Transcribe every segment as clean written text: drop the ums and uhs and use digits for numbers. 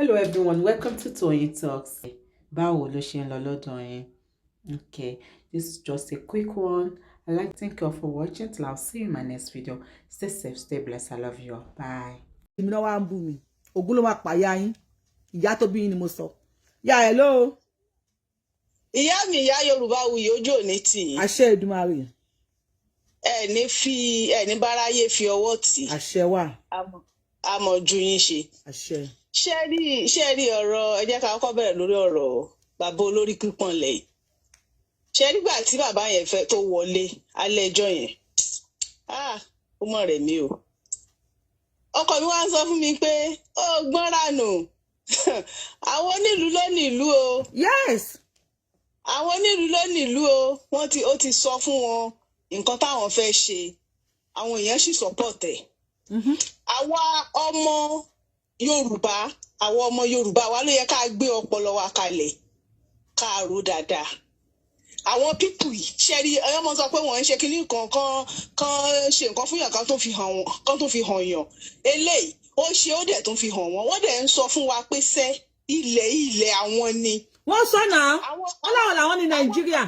Hello everyone, welcome to Toyeen Talks. Báwo ló ṣe ń lọ lọ́dọ̀ yín? Okay, this is just a quick one. I'd like to thank you all for watching. Till I'll see you in my next video. Stay safe, stay blessed. I love you all. Bye. Èmi náà wá ń bú mi. Ògún ló máa pàyà yín. Ìyá tó bí yín ni mo sọ. Yà ẹ ló. Ìyá mi, ìyá Yorùbá wuyì, ojú òní tì yín. Àṣẹ Èdùmàrè. Ẹ ní fi ẹ ní báráyé fi ọwọ́ tì í. Àṣẹ wà. Àmọ̀jú yín ṣe. Àṣẹ. Ṣé rí ọ̀rọ̀, ẹ jẹ́ ká kọ́kọ́ bẹ̀rẹ̀ lórí ọ̀rọ̀ bàbá olórí pípọ̀n lẹ́yìn. Ṣé nígbà tí bàbá yẹn fẹ́ tó wọlé alẹ́ ẹjọ́ yẹn, ah, ó mọ̀ rẹ̀ mí o. Ọkọ mi wá ń sọ fún mi pé ó gbọ́n rànù, àwọn onílùú ló nílùú o. Àwọn onílùú ló nílùú o. Wọ́n ti ó ti sọ fún wọn nǹkan táwọn fẹ́ ṣe, àwọn èèyàn sì support ẹ̀. Àwa ọmọ Yorùbá, àwọn ọmọ Yorùbá wa ló yẹ ká gbé ọpọlọ wa kalẹ̀, ká rò dáadáa. Àwọn people yìí, ṣe rí ọmọ sọ pé wọ́n ń ṣe kinní kan kan kan, ṣe nǹkan fún yàn kan tó fi hàn wọ́n, kan tó fi hàn yàn. Eléyìí ó ṣe, ó dẹ̀ tó fi hàn wọ́n. Wọ́n dẹ̀ ń sọ fún wa pé sẹ́ ilẹ̀ àwọn ni. Wọ́n sọ náà, wọ́n láwọn làwọn ní Nàìjíríà.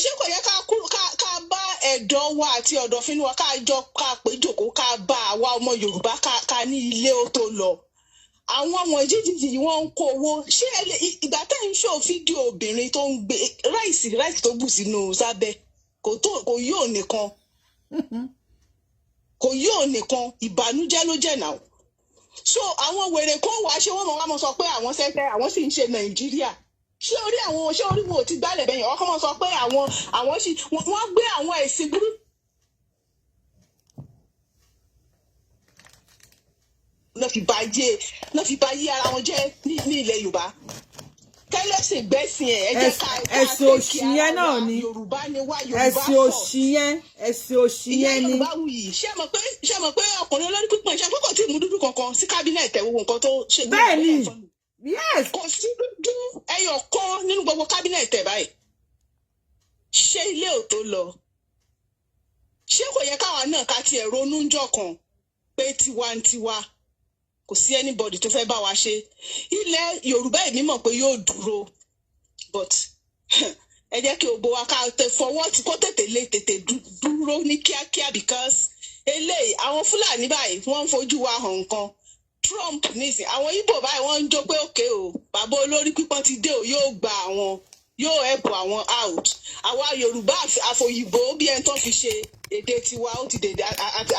Ṣé kò yẹ ká kúrò, ká bá ẹ̀dọ̀ wa àti ọ̀dọ̀fínú wa, ká jọ ká pé jòkó, ká bá àwa ọmọ Yorùbá, ká ní ilé ó tó lọ? Àwọn ọmọ jíjìjì yìí, wọ́n ń kó owó. Ṣé ẹ lè ìgbà tẹ́ ń ṣó fídíò obìnrin tó ń gbé rice tó bù sínú sábẹ́, kò tó kò yóò nìkan, kò yóò nìkan, ìbànújẹ́ ló jẹ́ náà. So àwọn wèrè kó wàá ṣe, wọ́n mọ̀ wá mọ̀ sọ pé àwọn sẹ́tẹ̀, àwọn sì ń ṣe Nàìjíríà. Ṣé orí àwọn, ṣé orí wọn ò ti gbálẹ̀ bẹ́yẹn? Ọkọ mọ̀ sọ pé àwọn sì wọ́n gbé àwọn ẹ̀sìn burúkú náà fi ba yé ara wọn jẹ́ ní ilẹ̀ Yorùbá. Kẹlẹ́sìn gbẹ́sìn ẹ̀, ẹ jẹ́ ká Ẹ̀sìn òṣì yẹn náà ni. Yorùbá ni wá, Yorùbá Ẹ̀sìn òṣì yẹn, ẹ̀sìn òṣì ìyá yẹn ni. Yorùbá wuyì, ṣé mọ̀ pé ọkùnrin olórí pípọ̀n ṣe àkókò tí mú dúdú kankan sí cabinet ẹ̀, gbogbo nǹkan tó ṣe. Bẹ́ẹ̀ ni, yes. Kò sí dúdú ẹyọ kan nínú gbogbo cabinet ẹ̀ báyìí. Ṣé ilé ò tó lọ? Ṣé kò yẹ káwa náà ká tiẹ̀ ronú ńjọ́ kan pé tiwantiwa, kò sí anybody tó fẹ́ bá wa ṣe ilẹ̀ Yorùbá? Èmi mọ̀ pé yóò dúró, but ẹ jẹ́ kí gbogbo wa ká tẹ fọwọ́ tí kó tètè lè tètè dúró ní kíákíá, because eléyìí, àwọn Fúlàní báyìí, wọ́n ń fojú wa hàn nǹkan. Trump nísìn, àwọn Ìgbò báyìí, wọ́n ń jó pé òkè o, bàbá olórí pípọ́n ti dé o, yóò gba àwọn, yóò help àwọn out. Àwa Yorùbá, àfòyìnbó bí ẹni tó fi ṣe èdè tiwa, ó ti dèdè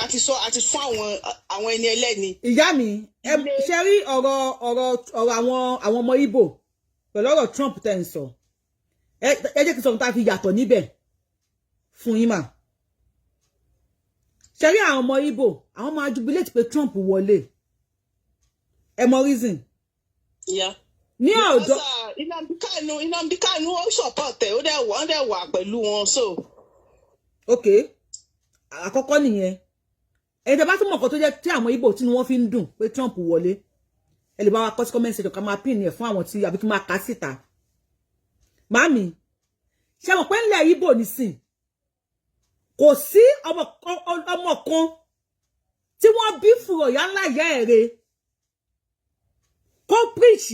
àti sọ àti fún àwọn ẹni ẹlẹ́ni. Ìyá mi, ẹ ṣe rí ọ̀rọ̀ àwọn ọmọ Ìgbò pẹ̀lú ọ̀rọ̀ Trump tẹ́ ń sọ, ẹ jẹ́ kí n sọ ohun tá a fi yàtọ̀ níbẹ̀ fún yín mà. Ṣe rí àwọn ọmọ Ìgbò, àwọn máa jubilate pé Trump wọlé. Ẹ mọ reason? Yeah. Ní ọ̀dọ̀ Nnamdi Kanu, ó support ẹ̀, ó dẹ̀ wà, ó dẹ̀ wà pẹ̀lú wọn so. Ok, àkọ́kọ́ nìyẹn. Ẹ̀yin tẹ́ bá tún mọ̀ nǹkan tó jẹ́ tí àwọn Ìgbò tí wọ́n fi ń dùn pé Trump wọlé, ẹ lè bá wa kọ sí comment section, ká máa pin ẹ̀ fún àwọn tí, àbí kí máa kà síta. Màmí, ṣe mọ̀ pé ńlẹ̀ Ìgbò nísìn, kò sí ọmọ kan tí wọ́n bí fùrọ̀ yá ńlá ìyá ẹ̀ re kó preach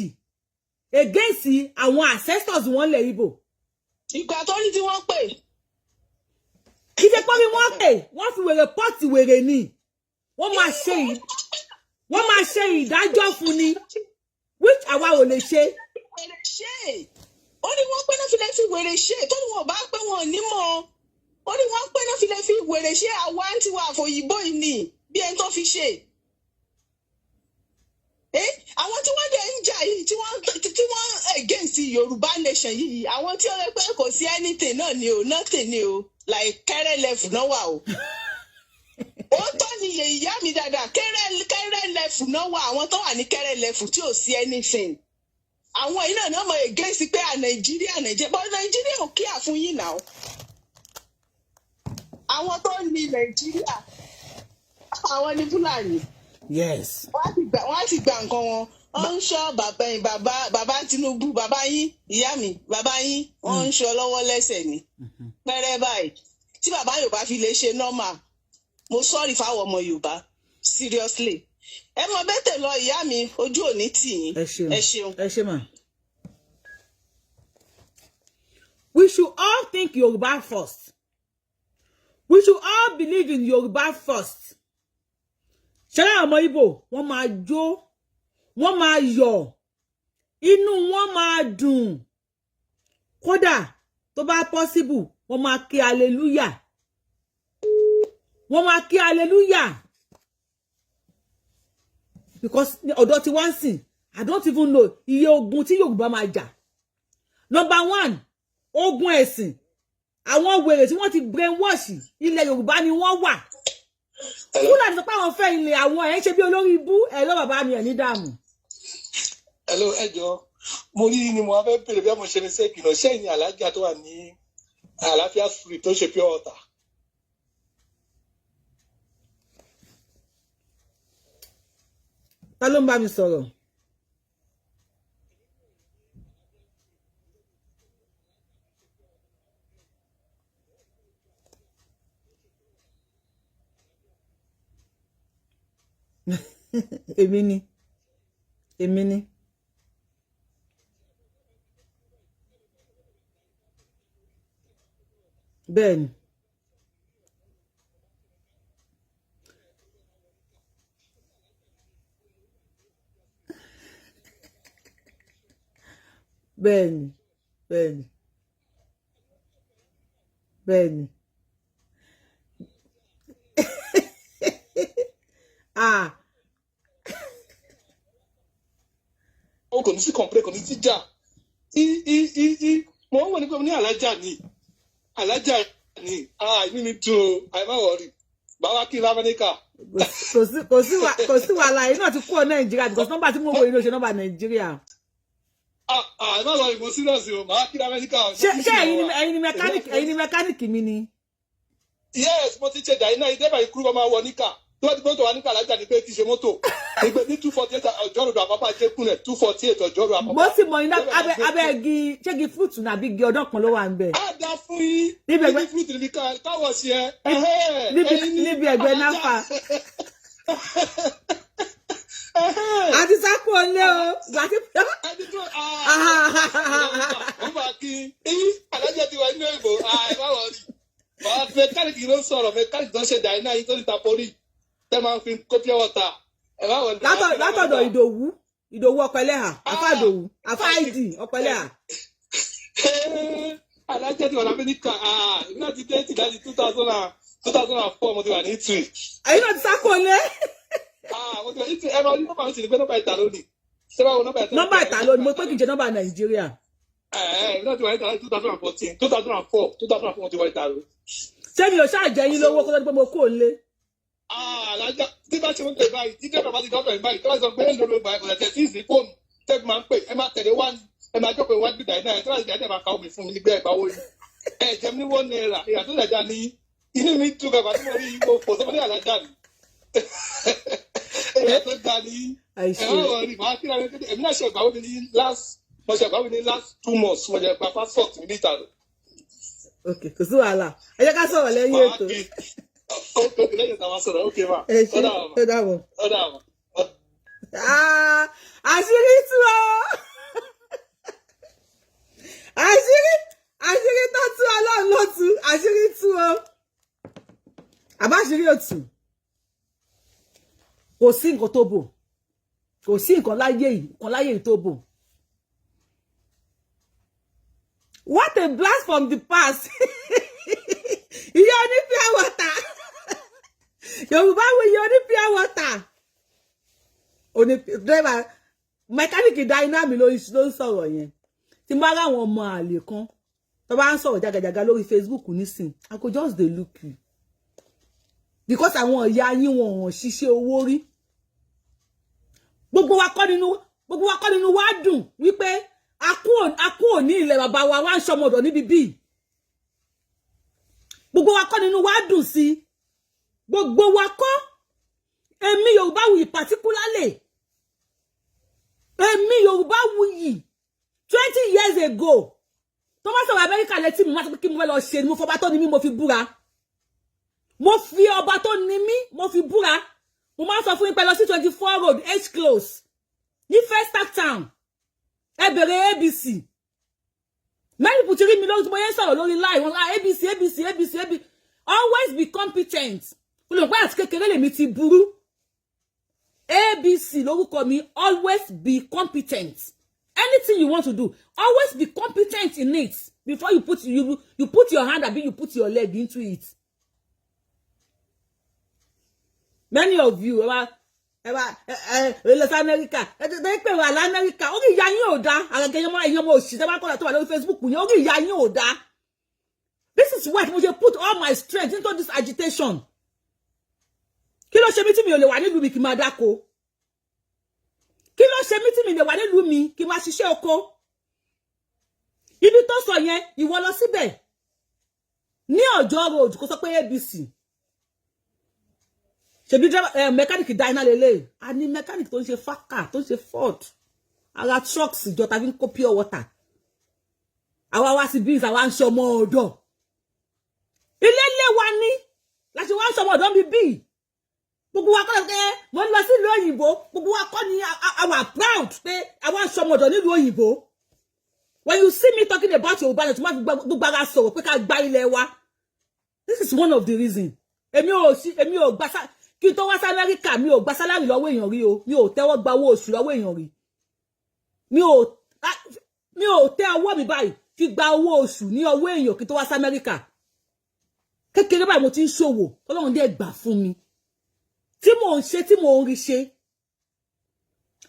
against àwọn ancestors wọn lẹ̀ Ìgbò. Ìgbà tó ní tí wọ́n pè. Kì í ṣe pé wọ́n pè, wọ́n fi wèrè pọ́ọ̀tì wèrè ni. Wọ́n máa ṣe ìdájọ́ fún ni, which àwa ò lè ṣe. Wèrè ṣe, ó ní wọ́n pé náà fi lè fi wèrè ṣe, tó ní wọn ò bá pé wọn ò ní mọ̀. Ó ní wọ́n pé náà fi lè fi wèrè ṣe. Àwa ń tiwa àfòyìnbó yìí ni bí ẹni tó fi ṣe. Àwọn tí wọ́n dẹ̀ ń jà yìí, tí wọ́n against Yorùbá nation yìí, àwọn tí ó yẹ pé kò sí anything náà ni o, nothing ni o, like kẹrẹ level náà wà o. Òótọ́ ni iye ìyá mi dáadáa, kẹrẹ level náà wà. Àwọn tó wà ní kẹrẹ level tí ò sí anything, àwọn yìí náà náà mọ̀ against pé à Nàìjíríà, Nàìjíríà, but Nàìjíríà ò kíà fún yín náà. Àwọn tó ní Nàìjíríà, àwọn ní Fúlàní. Wọ́n á ti gba nǹkan wọn. Wọ́n ń ṣọ́ bàbá yín, bàbá Tinubu, bàbá yín, ìyá mi, bàbá yín, wọ́n ń ṣọ́ lọ́wọ́ lẹ́sẹ̀ ni pẹ́rẹ́ báyìí. Tí bàbá Yorùbá fi lè ṣe normal, mo sorry fáwọn ọmọ Yorùbá, seriously. Ẹ mọ bẹ́tẹ̀ lọ, ìyá mi, ojú òní tì yín. Ẹ ṣeun. Ẹ ṣeun. Ẹ ṣe mà. We should all think Yoruba first. We should all believe in Yoruba first. Ṣẹlẹ̀ ọmọ Ìgbò, wọ́n máa jó, wọ́n máa yọ̀, inú wọn máa dùn. Kódà tó bá possible, wọ́n máa kí hallelujah. Wọ́n máa kí hallelujah. Because ọ̀dọ̀ tí wọ́n ń sìn, I don't even know iye ogun tí Yorùbá máa jà. Number one, ogun ẹ̀sìn. Àwọn wèrè tí wọ́n ti brainwash, ilẹ̀ Yorùbá ni wọ́n wà. Fúlàní sọ pé àwọn fẹ́ ilẹ̀ àwọn, ẹ̀ ń ṣe bí olórí ibú ẹ̀ lọ́ bàbá mi ẹ̀ ní dààmú. Hello, ẹ jọ, mo rí ni mo wá fẹ́ bèrè bí mo ṣe ní sẹ́ẹ̀kì náà sẹ́yìn alájà tó wà ní Àlàáfíà Street tó ṣe pure water. Ta ló ń bá mi sọ̀rọ̀? Èmi ni, èmi ni. Bẹ́ẹ̀ ni. Bẹ́ẹ̀ ni, bẹ́ẹ̀ ni, bẹ́ẹ̀ ni. Ah. O kò ní sí complain, kò ní sí jà. I i i i mo ń wọ̀ ní pé mo ní alájà ni, alájà ni. Ah, inú mi dùn o, àì má worry, bàbá kí lamẹ́ríkà. Kò sí wàhálà, yìí náà ti kúrò Nàìjíríà, because nọ́mbà tí mo wò yìí ló ṣe nọ́mbà Nàìjíríà. Ah ah, ẹ má worry, mo serious o, màá kí lamẹ́ríkà. Ṣé ẹ̀yin ni mẹkáníìkì mi ni? Yes, mo ti ṣe dàí náà, ìdẹ́bà ìkúrú bá máa wọ níkà tó bá ti mọ́tò wa níkà, alájà ni pé kí ṣe mọ́tò ní pé ní 248 Ọjọ́ Road, Àpápá jẹ́kúnlẹ̀, 248 Ọjọ́ Road, Àpápá. Mo sì mọ iná abẹ́ igi, ṣé igi fúrúùtù nàbí igi ọdún kan ló wà ń bẹ̀. Á dá fún yín. Níbi níbi fúrúùtù níbi káwọ̀ sí ẹ. Níbi ẹgbẹ́ náfà. Àti sákò ńlé o gbàtí. Ẹni tó ó máa kí eyín alájà ti wà nínú ìbò, ẹ má worry. Mẹkáníìkì ló ń sọ̀rọ̀, mẹkáníìkì tó ń ṣe dàí náà yín tó ní tapoli tẹ́ máa ń fi kó pure water, ẹ má worry. Látọ̀dọ̀ Ìdòwú, Ìdòwú ọkọ ẹlẹ́hà, àfá Ìdòwú, àfá ìdì ọkọ ẹlẹ́hà. Alájà ti wà lamẹ́ríkà, èmi náà ti dé ti láti 2004, mo ti wà ní Italy. Ẹ̀yin náà ti sákò ńlé. Mo ti wà ní Italy. Ẹ máa ní nọ́mbà mi sì ní pé nọ́mbà ìta lónìí. Ṣé báwo nọ́mbà ìta? Nọ́mbà ìta lónìí, mo pé kì í ṣe nọ́mbà Nàìjíríà. Ẹ ẹ, èmi náà ti wà ní ìta láti 2014, 2004, 2004 mo ti wà ní ìta lónìí. Ṣé mi ò ṣáà jẹ yín lówó kó tó di pé mo kó lé? Alájà tí bá ṣe ń pè báyìí, tí dẹ́gbà bá ti dọ́dọ̀ yìí báyìí, tí wọ́n sọ pé èlò ló gbà, ẹ̀ kò tẹ̀ sí ìsìn fóònù tẹ́gbà máa ń pè, ẹ máa tẹ̀lé wá ní, ẹ máa jókòó iwájú ìdá iná ẹ tí wọ́n ti dá ẹ máa ka omi fún mi nígbà ẹ̀gbá owó yìí. Ẹ jẹ́ mi ní ₦1, ìyá tó lẹ̀dá ní inú mi dùn gàgbà tí mo rí ipò kò sọ́mọdé alájà mi. Ìyá tó ga ní Àìṣe. ẹ má worry, màá kí èmi náà ṣe ìgbà wo mi ní last, mo ṣe ìgbà wo mi ní last 2 months, mo ṣe gba passport mi níta. Ok, kò sí wàhálà, ẹ jẹ́ ká sọ̀rọ̀ lẹ́yìn Màá ètò. kí ok ok lẹ́yìn táwọn sọ̀rọ̀, ok ma. Ẹ ṣe. Ó dà wọ́n. Ó dàbọ̀. Ó dà wọ́n. Ah, àṣírí tú ọ, àṣírí tó tú, Ọlọ́run ló tú àṣírí tú ọ, àbáṣírí ò tú. Kò sí nǹkan tó bò, kò sí nǹkan láyé yìí tó bò. What a blast from the past! Ìyá oní pure water, Yorùbá wo, ìyá oní pure water, oní driver, mẹkáníìkì dynamic ló ń sọ̀rọ̀ yẹn. Tí n bá ráwọn ọmọ àlè kan tó bá ń sọ̀rọ̀ jagajaga lórí Facebook nísìn, I go just dey look you, because àwọn ìyá yín, wọn ò ṣiṣẹ́ owó rí. Gbogbo wa kọ́ nínú wa dùn wípé a kú òní ilẹ̀ bàbá wa wá ń ṣọmọdọ̀ níbi bíi. Gbogbo wa kọ́ nínú wa dùn sí, gbogbo wa kọ́. Èmi Yorùbáwùyí particularly, èmi Yorùbáwùyí, 20 years ago, tó bá sọ̀rọ̀ Amẹ́ríkà létí mi, má sọ pé kí mo fẹ́ lọ ṣe ni. Mo fọba tó ní mí, mo fi búra, mo fi ọba tó ní mí, mo fi búra. Mo máa ń sọ fún yín pé lọ sí 24 Road, H Close, ní Festac Town, ẹ bèrè ABC. Many people ti rí mi lórí tí mo yẹn sọ̀rọ̀ lórí live wọn, ah, ABC, ABC, ABC, ABC. Always be competent. Olùkọ́ àti kékeré lèmi ti burú. ABC lórúkọ mi. Always be competent. Anything you want to do, always be competent in it before you put your hand abi you put your leg into it. Many of you, ẹ wá ẹ wá ẹ ẹ lọ sí Amẹ́ríkà, ẹ tẹ pé wà lamẹ́ríkà, orí ìyá yín ò dá. Àgàgà ẹ̀yin ọmọ òṣì tẹ́ bá kọ́ra tó wà lórí Facebook yẹn, orí ìyá yín ò dá. This is why mo ṣe put all my strength into this agitation. Kí ló ṣe mí tí mi ò lè wà nílùú mi kí n máa dáko? Kí ló ṣe mí tí mi lè wà nílùú mi kí n máa ṣiṣẹ́ oko? Ibi tó sọ yẹn, ìwọ lọ síbẹ̀ ní Ọjọ́ Road, kó sọ pé ABC. Ṣebí mẹkáníìkì dáná lélẹ̀. A ní mẹkáníìkì tó ń ṣe fákà, tó ń ṣe Ford, ara trucks ìjọ tàbí ń kó pure water. Àwa wá sí bíi àwa ń ṣe ọmọ ọ̀dọ̀, ilé ilé wa ní láti wá ń ṣọmọ ọ̀dọ̀ mi bíi. Gbogbo wa kọ́ ló pé mo ń lọ sí ìlú òyìnbó. Gbogbo wa kọ́ ni àwa proud pé àwa ń ṣọmọ ọ̀dọ̀ nílùú òyìnbó. When you see me talking about Yorùbá, tí wọ́n fi gbogbo ara sọ̀rọ̀ pé ká gba ilẹ̀ wa, this is one of the reasons. Èmi ò sí, èmi ò gba, kí n tó wá sí Amẹ́ríkà, mi ò gba salary lọ́wọ́ èèyàn rí o. Mi ò tẹ́wọ́ gba owó oṣù lọ́wọ́ èèyàn rí. Mi ò tẹ́ ọwọ́ mi báyìí fi gba owó oṣù ní ọwọ́ èèyàn kí n tó wá sí Amẹ́ríkà. Kékeré báyìí mo ti ń ṣòwò, Ọlọ́run dẹ̀ gbà fún mi tí mò ń ṣe, tí mò ń rí ṣe.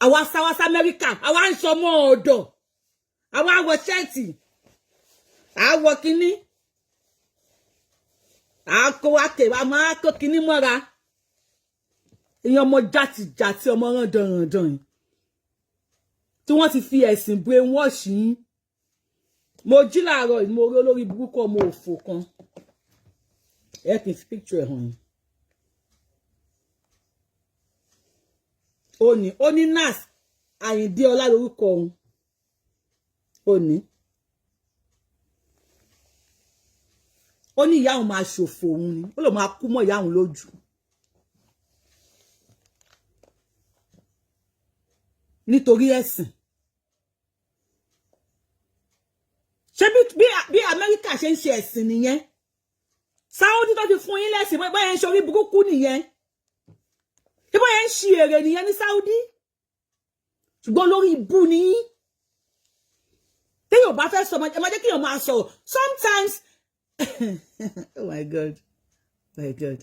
Àwa sáwá sí Amẹ́ríkà, àwa ń sọmọ ọ̀dọ̀, àwa wọ shirt, àwọ̀ kínní, àkó wákè, wa máa kó kínní mọ́ra. Èèyàn ọmọ jàtìjàtì, ọmọ rándanràndan yìí tí wọ́n ti fi ẹ̀sìn brainwash yín. Mo jí láàárọ̀ yìí, mo rí olórí burúkú ọmọ òfò kan. Ẹ kì í fi picture ẹ̀ hàn yín. Ó ní Nas Àyìndé Ọlá lórúkọ òun. Ó ní ìyá òun máa ṣòfò òun ni, ó lè máa kú mọ́ ìyá òun lójú. Nítorí ẹ̀sìn. Ṣé bí Amẹ́ríkà ṣe ń ṣe ẹ̀sìn nìyẹn? Saudi tó ti fún yín lẹ́sìn, bóyá ń ṣe orí burúkú nìyẹn, ṣé bóyá ń ṣe èrè nìyẹn ní Saudi? Ṣùgbọ́n lórí ibú ni yín. Téèyàn bá fẹ́ sọ, ẹ máa jẹ́ kéèyàn máa sọ̀rọ̀ sometimes. Oh my God, my God.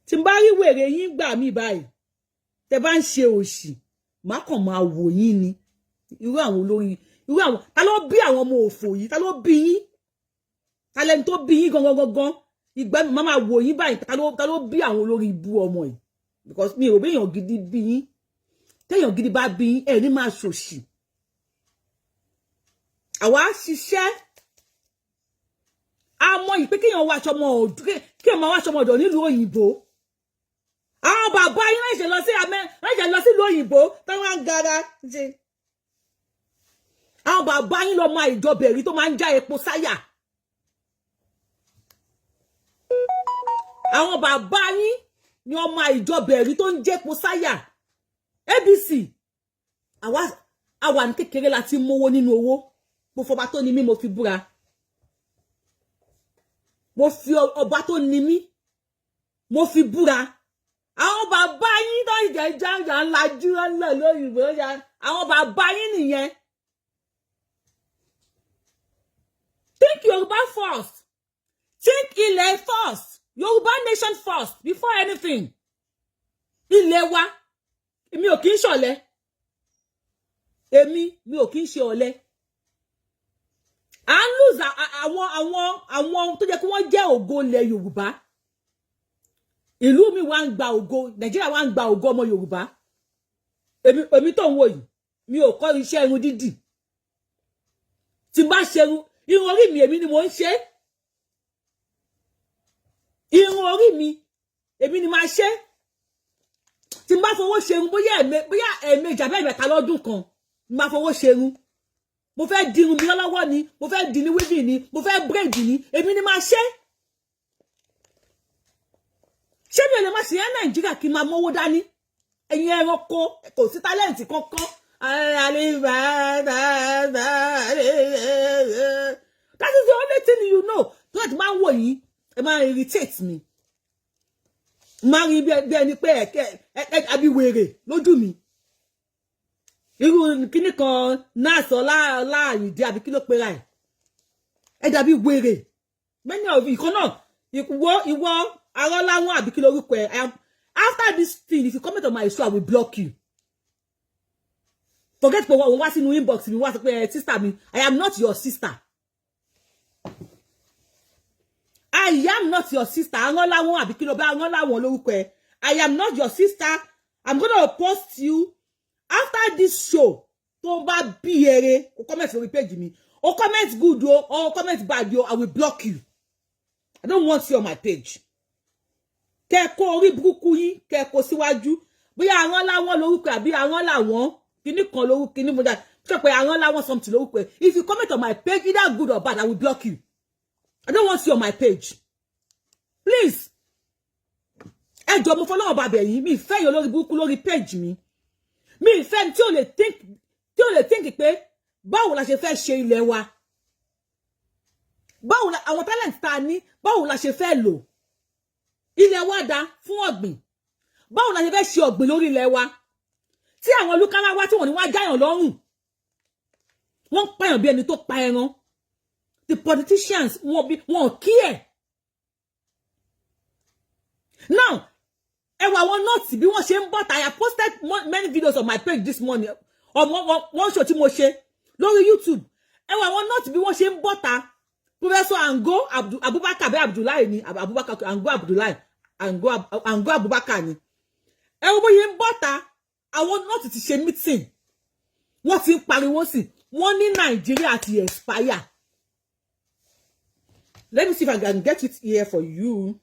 Tí n bá rí wèrè yín gbà mí báyìí, tẹ bá ń ṣe òṣì, má kàn máa wò yín ni. Irú àwọn olórí, irú àwọn, ta ló bí àwọn ọmọ òfò yìí? Ta ló bí yín? Ta lẹni tó bí yín gangan gangan? Ìgbà mi máa wò yín báyìí. Ta ló bí àwọn olórí ibú ọmọ yìí? Because mi ò bí èèyàn gidi bí yín. Téèyàn gidi bá bí yín, ẹ ní máa ṣòṣì. Àwa ṣiṣẹ́, a mọ ìpé kéèyàn wá aṣọ ọmọ ọ̀dọ̀, kéèyàn máa wá aṣọ ọmọ ọ̀dọ̀ nílùú òyìnbó. Àwọn bàbá yín ránṣẹ́ lọ sí amẹ́, ránṣẹ́ lọ sílùú òyìnbó tó wá ń gara ṣe. Àwọn bàbá yín lọ máa ìjọbẹ̀rí tó máa ń já epo sáyà. Àwọn bàbá yín ni ọmọ ìjọbẹ̀rí tó ń jẹ́po sáyà. ABC, àwa ní kékeré la ti mówó nínú owó. Mo fọba tó ní mí, mo fi búra. Mo fi ọba tó ní mí, mo fi búra. Àwọn bàbá yín tó ń jẹ jáǹjà ńlájú ńlá lóyìnbó, àwọn bàbá yín nìyẹn. Think Yorùbá first, think ilẹ̀ first, Yorùbá nation first before anything. Ilẹ̀ wa, èmi ò kí ń ṣọ̀lẹ. Èmi mi ò kí ń ṣe ọ̀lẹ. À ń lose àwọn tó jẹ́ kí wọ́n jẹ́ ògo ilẹ̀ Yorùbá. Ìlú mi wá ń gba ògo, Nàìjíríà wá ń gba ògo ọmọ Yorùbá. Èmi tó ń wò yìí, mi ò kọ́ iṣẹ́ irun dídì. Tí n bá ṣe irun orí mi, èmi ni mò ń ṣe irun orí mi, èmi ni máa ṣe. Tí n bá fowó ṣe irun, bóyá ẹ̀ẹ̀mejì àbẹ́ ẹ̀mẹ́ta lọ́dún kan n bá fowó ṣe irun, mo fẹ́ dirun mi lọ́wọ́ ni, mo fẹ́ di ní weaving ni, mo fẹ́ braid ni, èmi ni máa ṣe. Ṣé mi ò lè máa ṣe yẹn Nàìjíríà kí n máa mówó dání? Ẹ̀yin ẹranko, kò sí talent kankan. That is the only thing you know. Tó láti máa ń wò yín, ẹ máa irritate mi, máa rí bí ẹni pé ẹ àbí wèrè lójú mi. Irú kíní kan nurse Ọláàyìndé àbí kí ló pera ẹ, ẹ dàbí wèrè. Many of ìkan náà, ìwọ arọ́láwọn àbí kí lórúkọ ẹ. After this thing, if you comment on my show, I will block you. Forget pé wọ́n wá sínú inbox mi, wá sọ pé sister mi. I am not your sister. I am not your sister. Arọ́láwọn àbí kí ló bá arọ́láwọn lórúkọ ẹ. I am not your sister. I'm gonna post you after this show. Tó bá bí eré kò comment lórí page mi, o comment good o or comment bad o, I will block you. I don't want you on my page. Kẹ́ kó orí burúkú yín, kẹ́ kó síwájú. Bóyá àwọn láwọn lórúkọ àbí àwọn làwọn kíní kan lórúkọ kíní, mo dá sọ pé àwọn láwọn something lórúkọ. If you comment on my page, either good or bad, I will block you. I don't want you on my page, please. Ẹ jọ̀ọ́, mo fọlọ́wọ́ bàbẹ̀ yín, mi fẹ́ yín olórí burúkú lórí page mi. Mi fẹ́ tí ò lè think, tí ò lè think pé báwo la ṣe fẹ́ ṣe ilẹ̀ wa, báwo la àwọn talent tá a ní, báwo la ṣe fẹ́ lò. Ilẹ̀ wa dá fún ọ̀gbìn, báwo la ṣe fẹ́ ṣe ọ̀gbìn lórí ilẹ̀ wa tí àwọn olúkárá wá tí wọ́n ní wá jáyàn lọ́rùn, wọ́n ń pààyàn bí ẹni tó pa ẹran. The politicians, wọ́n bí wọ́n kí ẹ̀. Now, ẹ wọ àwọn North bí wọ́n ṣe ń bọ̀. I have posted many videos on my page this morning, ọmọ one show tí mo ṣe lórí YouTube. Ẹ wọ àwọn North bí wọ́n ṣe ń bọ̀ta. Professor Ango Abubakar bẹ́ẹ̀, Abdullahi ni, Abubakar Ango, Abdullahi Ango, Ango Abubakar ni. Ẹ wo bóyá ń bọ̀ta. Àwọn North ti ṣe meeting, wọ́n ti ń pariwo sí wọ́n ní Nàìjíríà ti expire. Let me see if I can get it here for you.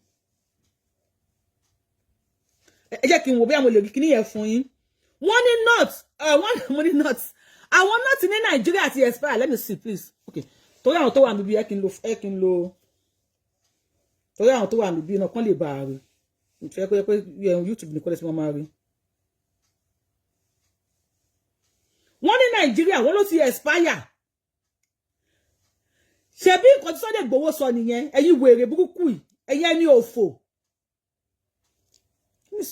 Ẹ jẹ́ kí n wò bí àwọn olè kíní yẹn fún yín. Wọ́n ní North, wọ́n mo ní North, àwọn North ní Nàìjíríà ti expire. Let me see, please. Okay, torí àwọn tó wà níbí, ẹ kí n lo torí àwọn tó wà níbí náà kán lè bá a rí. Ìfẹ́ pé YouTube nìkan lè ti máa rí. Wọ́n ní Nàìjíríà, wọ́n ló ti expire. Ṣebí nǹkan tí Sunday Igboho sọ nìyẹn. Ẹ̀yin wèrè burúkú yìí, ẹ̀yin ẹni òfò.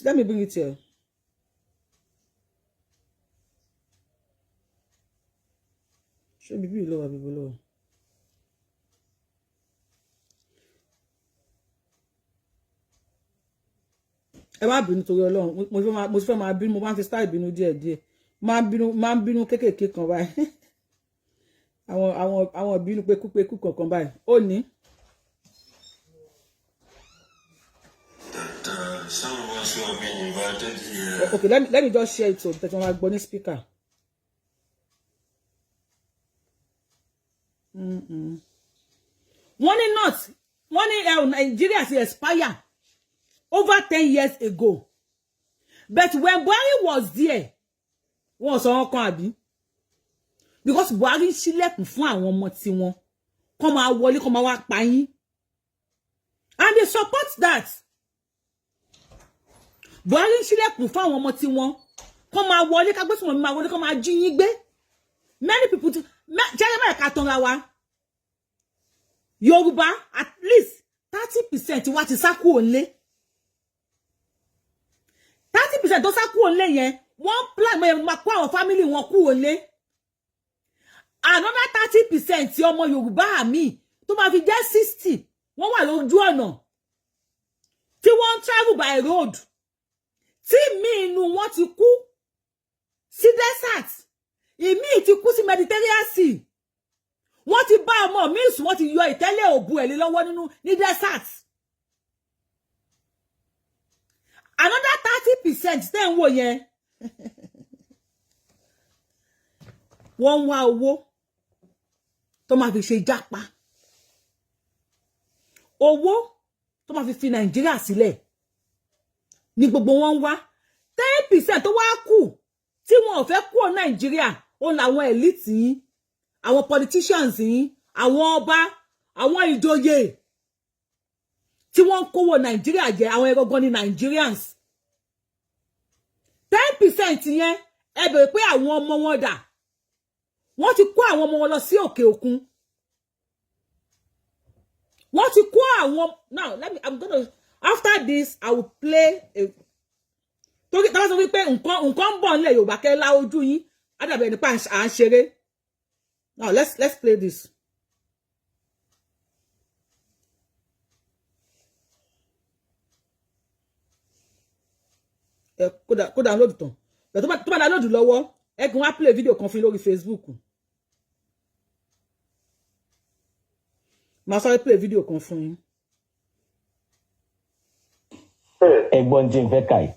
Let me bring it here. Ṣé bíbí ìlú wa bíbí lọ́wọ́? Ẹ má bínú torí Ọlọ́run, mo fẹ́ máa bínú, mo máa ń fi style bínú díẹ̀ díẹ̀, máa ń bínú kéékèèké kan báyìí, àwọn ìbínú pekúpekú kankan báyìí ó ní. That some of us who have been invited here. Okay, let me just share it so that wọ́n máa gbọ́ ní speaker. Wọ́n ní North, wọ́n ní Nigeria ti expire over 10 years ago, but when Buhari was there, wọ́n sọ wọn kan àbí, because Buhari ń ṣílẹ̀kùn fún àwọn ọmọ tiwọn kọ́ máa wọlé, kọ́ máa wá pa yín, and they support that. Buhari ń ṣílẹ̀kùn fún àwọn ọmọ tiwọn kọ́ máa wọlé, kágbésùmọ̀ mi máa wọlé, kọ́ máa jí yín gbé. Many people ti jẹ́rẹ́ báyìí ká tanra wa. Yorùbá, at least 30% wa ti sá kúrò nílé. 30% tó sá kúrò nílé yẹn, wọ́n plan mọ́ máa kó àwọn family wọn kúrò nílé. Another 30% ọmọ Yorùbá mi tó máa fi jẹ́ 60, wọ́n wà lójú ọ̀nà tí wọ́n ń travel by road, tí míì inú wọn ti kú sí desert, ìmíì ti kú sí Mediterranean Sea. Wọ́n ti bá ọmọ míì sùn, wọ́n ti yọ ìtẹ́lẹ̀ òbu ẹ̀ lé lọ́wọ́ nínú ní desert. Another 30% tẹ́ ń wò yẹn, wọ́n ń wá owó tó máa fi ṣe jápa, owó tó máa fi fi Nàìjíríà sílẹ̀ ní gbogbo wọn ń wá. 10% tó wá kù tí wọn ò fẹ́ kúrò Nàìjíríà, òun làwọn elite yín, àwọn politicians yín, àwọn ọba, àwọn ìjòyè. Tí wọ́n ń kówó Nàìjíríà jẹ, àwọn ẹ̀rọ gan ni Nigerians. 10% yẹn, ẹ bèrè pé àwọn ọmọ wọn dà? Wọ́n ti kó àwọn ọmọ wọn lọ sí òkè òkun. Wọ́n ti kó àwọn. Now let me, I'm gonna, after this I will play a, torí táwọn sọ wípé nǹkan ń bọ̀ nílẹ̀ Yorùbá, kẹ́ lá ojú yín, ádàbẹ̀ nípa à ń ṣeré. Now let's play this. Ẹ kó download tán. Tó bá download lọ́wọ́, ẹ kàn wá play video kan fún yín lórí Facebook. Màá sáré play video kan fún yín. Ẹ̀gbọ́n tí n fẹ́ kà yìí,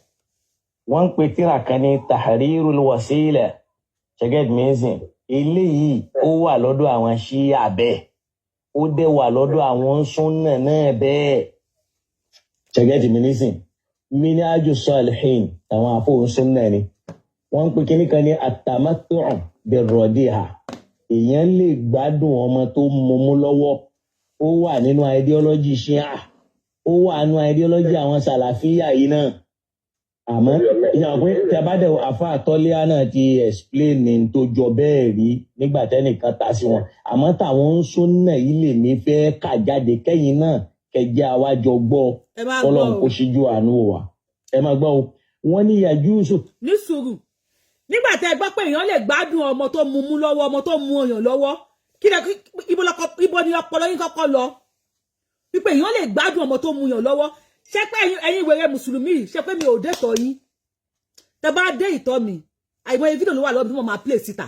wọ́n ń pe tíra kan ní Tahrirul Wasila. Ṣẹ́gẹ́d mẹ́sìn eléyìí, ó wà lọ́dọ̀ àwọn Ṣíà bẹ́ẹ̀, ó dẹ̀ wà lọ́dọ̀ àwọn súnà náà bẹ́ẹ̀. Ṣẹ́gẹ́d mẹ́sìn Minhaju Salihin, àwọn àfọwọ́n súnà ni wọ́n ń pe kíní kan ní at-tamattu' bir-radiha. Èèyàn lè gbádùn ọmọ tó mọmú lọ́wọ́. Ó wà nínú ideology Ṣíà, ó wà nínú ideology àwọn Sàlàfíà yìí náà. Àmọ́ ìyàwó pé tí a bá dẹ̀ àfa àtọ́lẹ́à náà ti explain ní tó jọ bẹ́ẹ̀ rí nígbà tẹ́nìkan ta sí wọn. Àmọ́ táwọn ń súnà yìí lèmi fẹ́ kà jáde, kẹ́yìn náà kẹjẹ́ àwájọ gbọ́. Ẹ máa gbọ́. Ọlọ́run o. Kó ṣíjú àánú wa. Ẹ máa gbọ́ o. Wọ́n ní yajuzu Ní sùúrù, nígbà tẹ́ ẹ gbọ́ pé èèyàn lè gbádùn ọmọ tó mu mú lọ́wọ́, ọmọ tó mu ọyàn lọ́wọ́, kí lẹ ibo ni ọpọlọ yín kọ́kọ́ lọ wípé èèyàn lè gbádùn ọmọ tó mu yàn lọ́wọ́? Ṣé pé ẹ̀yin wèrè mùsùlùmí, ṣé pé mi ò dé tọ̀ yín? Tẹ́ bá dé ìtọ́ mi, àìmọye fídíò ló wà lọ́wọ́ bí mo máa play síta.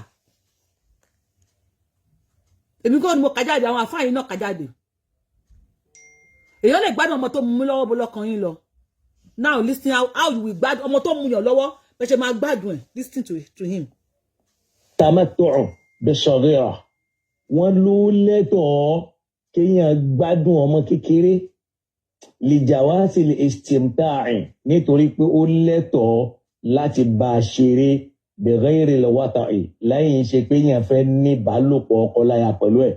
Èmi kọ́ ni mo kà jáde, àwọn àfáà yín náà kà jáde. Èèyàn lè gbádùn ọmọ tó mu mú lọ́wọ́, bó lọ́kàn yín lọ? Now listen, how you will gbádùn ọmọ tó mu yàn lọ́wọ́, bẹ́ẹ̀ ṣe máa gbádùn ẹ̀. Listen to him. Tamattu' bis-saghira, wọ́n ló lẹ́tọ̀ọ́ kéèyàn gbádùn ọmọ kékeré, li jawasi istimta'i, nítorí pé ó lẹ́tọ̀ọ́ láti bá a ṣeré, bi ghayri al-wata'i, láyìn ṣe pé èèyàn fẹ́ ní ìbálòpọ̀ ọkọ láya pẹ̀lú ẹ̀.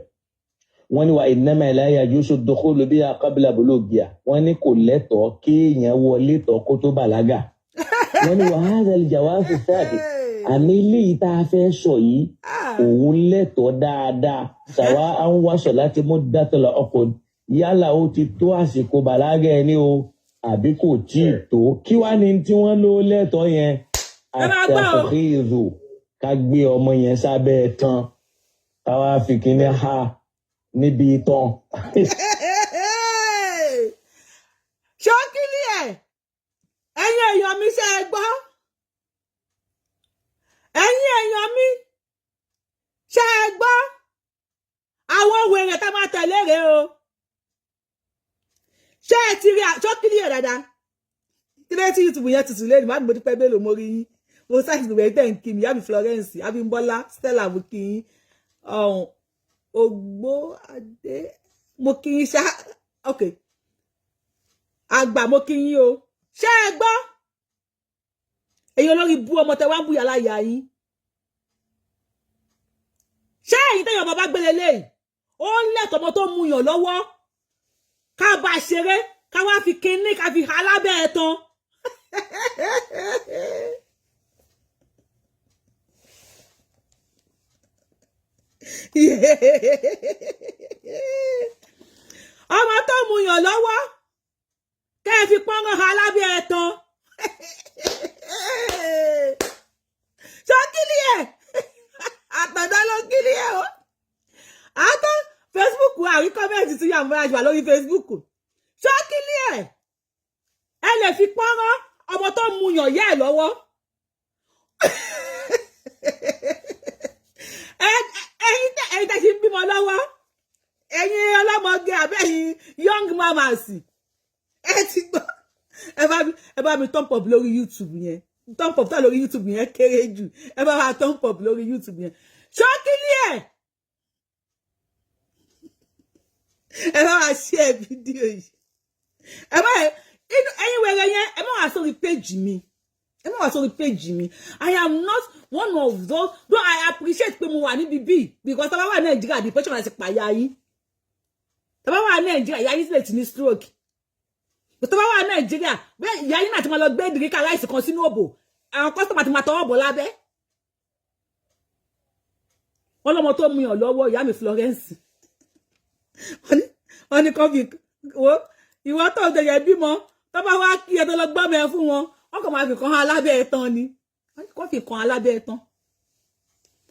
Wọ́n ní wa innama la yajuzu dukhulu biha qabla bulughiha. Wọ́n ní kò lẹ́tọ̀ọ́ kéèyàn wọlé tọ̀ kó tó bàlágà. Wọ́n ní wa hadha al-jawazu thabit, àmì eléyìí tá a fẹ́ sọ yìí, òun lẹ́tọ̀ọ́ dáadáa, sàwa à ń wáṣọ láti mú dátọ̀lá ọkọ̀, yálà ó ti tó àsìkò bàlágà ẹni o àbí kò tí ì tó. Kí wá ní tí wọ́n ló lẹ́tọ̀ọ́ yẹn? Ẹ máa gbọ́ o. Àtàkùrìzù, ká gbé ọmọ yẹn sábẹ́ tán, ká wá fi kíní ha níbi tán. Ṣókìlì ẹ̀, ẹ̀yin èèyàn mi, ṣe é gbọ́? Ẹ̀yin èèyàn mi, ṣe é gbọ́? Àwọn wèrè tá máa tẹ̀lé rèé o. Ṣé ẹ ti rí ṣókìlì ẹ̀ dáadáa? Kí ló tí YouTube yẹn tutù lẹ́nu? Má mi, mo dúpẹ́ bẹ́ẹ̀ ló mo rí yín. Mo sáà gbogbo ẹ̀ tẹ̀ ń kí mi. Yá mi, Florence Abímbọ́lá Stella, mo kí yín. Ọ̀hún Ògbó Adé, mo kí yín ṣá. Ok, àgbà, mo kí yín o. Ṣé ẹ gbọ́? Èyí olórí bú ọmọ tẹ wá ń búyà láyà yín, ṣé èyí tẹ̀yàn bàbá gbélé léyìí, ó ń lẹ̀tọ̀ ọmọ tó mú yàn lọ́wọ́, ká bá ṣeré, ká wá fi kinní, ká fi ha lábẹ́ ẹ̀ tán. Ọmọ tó mú yàn lọ́wọ́, kẹ́ ẹ fi pọ́nrán ha lábẹ́ ẹ̀ tán. Ṣọ́kìlì ẹ̀, àtọ̀dá ló kílì ẹ̀ o. Àtọ́ Facebook, àrí comment tí yàrá àjùwà lórí Facebook. Ṣọ́kìlì ẹ̀, ẹ lè fi pọ́nrán ọmọ tó mú yàn yẹ́ ẹ̀ lọ́wọ́. Ẹ̀yin tẹ́ ṣe ń bímọ lọ́wọ́, ẹ̀yin ọlọ́mọge àbẹ́yìn young mamas, ẹ ti gbọ́. Ẹ bá mi thumb up lórí YouTube yẹn. Thumb up tá lórí YouTube yẹn kéré jù. Ẹ bá wa thumb up lórí YouTube yẹn. Ṣọ́kìlì ẹ̀, ẹ bá wa share fídíò yìí. Ẹ bá inú ẹ̀yin wẹrẹ yẹn, ẹ má wá sórí page mi, ẹ má wá sórí page mi. I am not one of those, though I appreciate pé mo wà níbi bíi, because tá bá wà Nàìjíríà, depression àti pàyà yín. Tá bá wà Nàìjíríà, ìyá yín sílẹ̀ ti ní stroke. Tó bá wà Nàìjíríà, bẹ́ẹ̀ ìyá yín náà ti máa lọ gbé derica rice kan sínú òbò, àwọn customer ti máa tọwọ́ bọ̀ lábẹ́. Wọ́n lọ́mọ tó mú yàn lọ́wọ́. Ìyá mi Florence, wọ́n ní kọ́fì wo ìwọ tó ń tẹ̀yẹ bímọ, tó bá wá kí ẹ tó lọ gbọ́mọ ẹ fún wọn, wọ́n kàn máa fi kan alábẹ́ ẹ tán ni. Wọ́n fi kan alábẹ́ ẹ tán,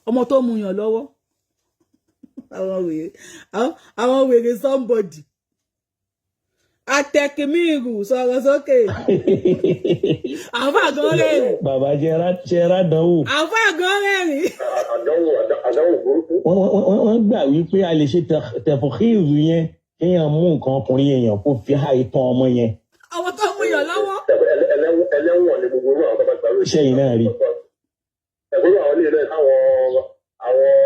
ọmọ tó mú yàn lọ́wọ́. Àwọn wèrè, àwọn wèrè. Somebody atẹkìmíìrù sọ̀rọ̀ sókè. Àǹfà gan rẹ́rìn. Bàbá jẹra dánwò. Àǹfà gan rẹ́rìn. Àdánwò, àdánwò burúkú. Wọ́n gbà wípé a lè ṣe tẹ̀fọ̀kìrù yẹn, kéèyàn mú nǹkan ọkùnrin èèyàn kó fi há itan ọmọ yẹn. Àwọn tó mú yàn lọ́wọ́. Ẹlẹ́wọ̀n ni gbogbo irú àwọn tó bá gbà lóṣù. Iṣẹ́ yìí náà rí. Ẹ̀gbọ́n àwọn ilé rẹ̀, àwọn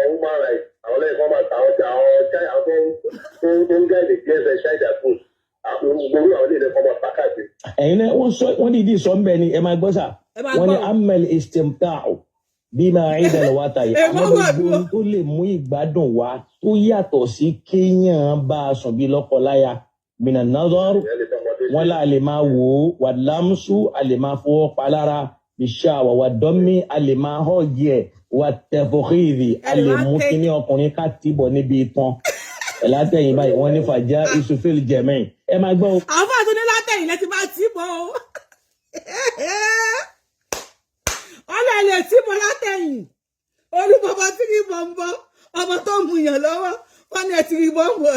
human rights, àwọn lẹ́yìn kan máa ta àwọn tí àwọn child, àwọn tó ń guide against child abuse, gbogbo irú àwọn ilé rẹ̀ kan máa ta káàkiri. Ẹ̀yin náà, wọ́n sọ, wọ́n dìídì sọ ń bẹ ni. Ẹ máa gbọ́ sà. Ẹ máa Wọ́n ní gbọ́. أما الاستمتاع بما عدا الوطء. Ẹ Àmọ́ má wà gbogbo dúró. ohun tó lè mú ìgbádùn wá tó yàtọ̀ sí kéèyàn bá a sùn bí lọ́kọláya, من النظر, Ìyẹn lè tọmọdé wọ́n là lè máa wò ó, واللمس, a lè máa fọwọ́ pa lára, بالشهوة, والضم, a lè máa hug ẹ̀, والتفخيذ, a Ẹ lè lè máa mú tẹ́ kíní ọkùnrin ká tìbọ̀ níbi itan ẹ̀ látẹ̀yìn báyìí. Wọ́n ní فجائز في الجميع. Ẹ máa gbọ́ o. Àǹfà tó ní látẹ̀yìn lẹ́tí bá tí bọ̀ o. Ọlọ́ ẹ̀ lè tí bọ̀ látẹ̀yìn. Olúbọ̀bọ̀ tí kì í bọ̀ ń bọ̀, ọmọ tó mú yàn lọ́wọ́, wọ́n ní ẹ ti rí bọ̀ ń bọ̀.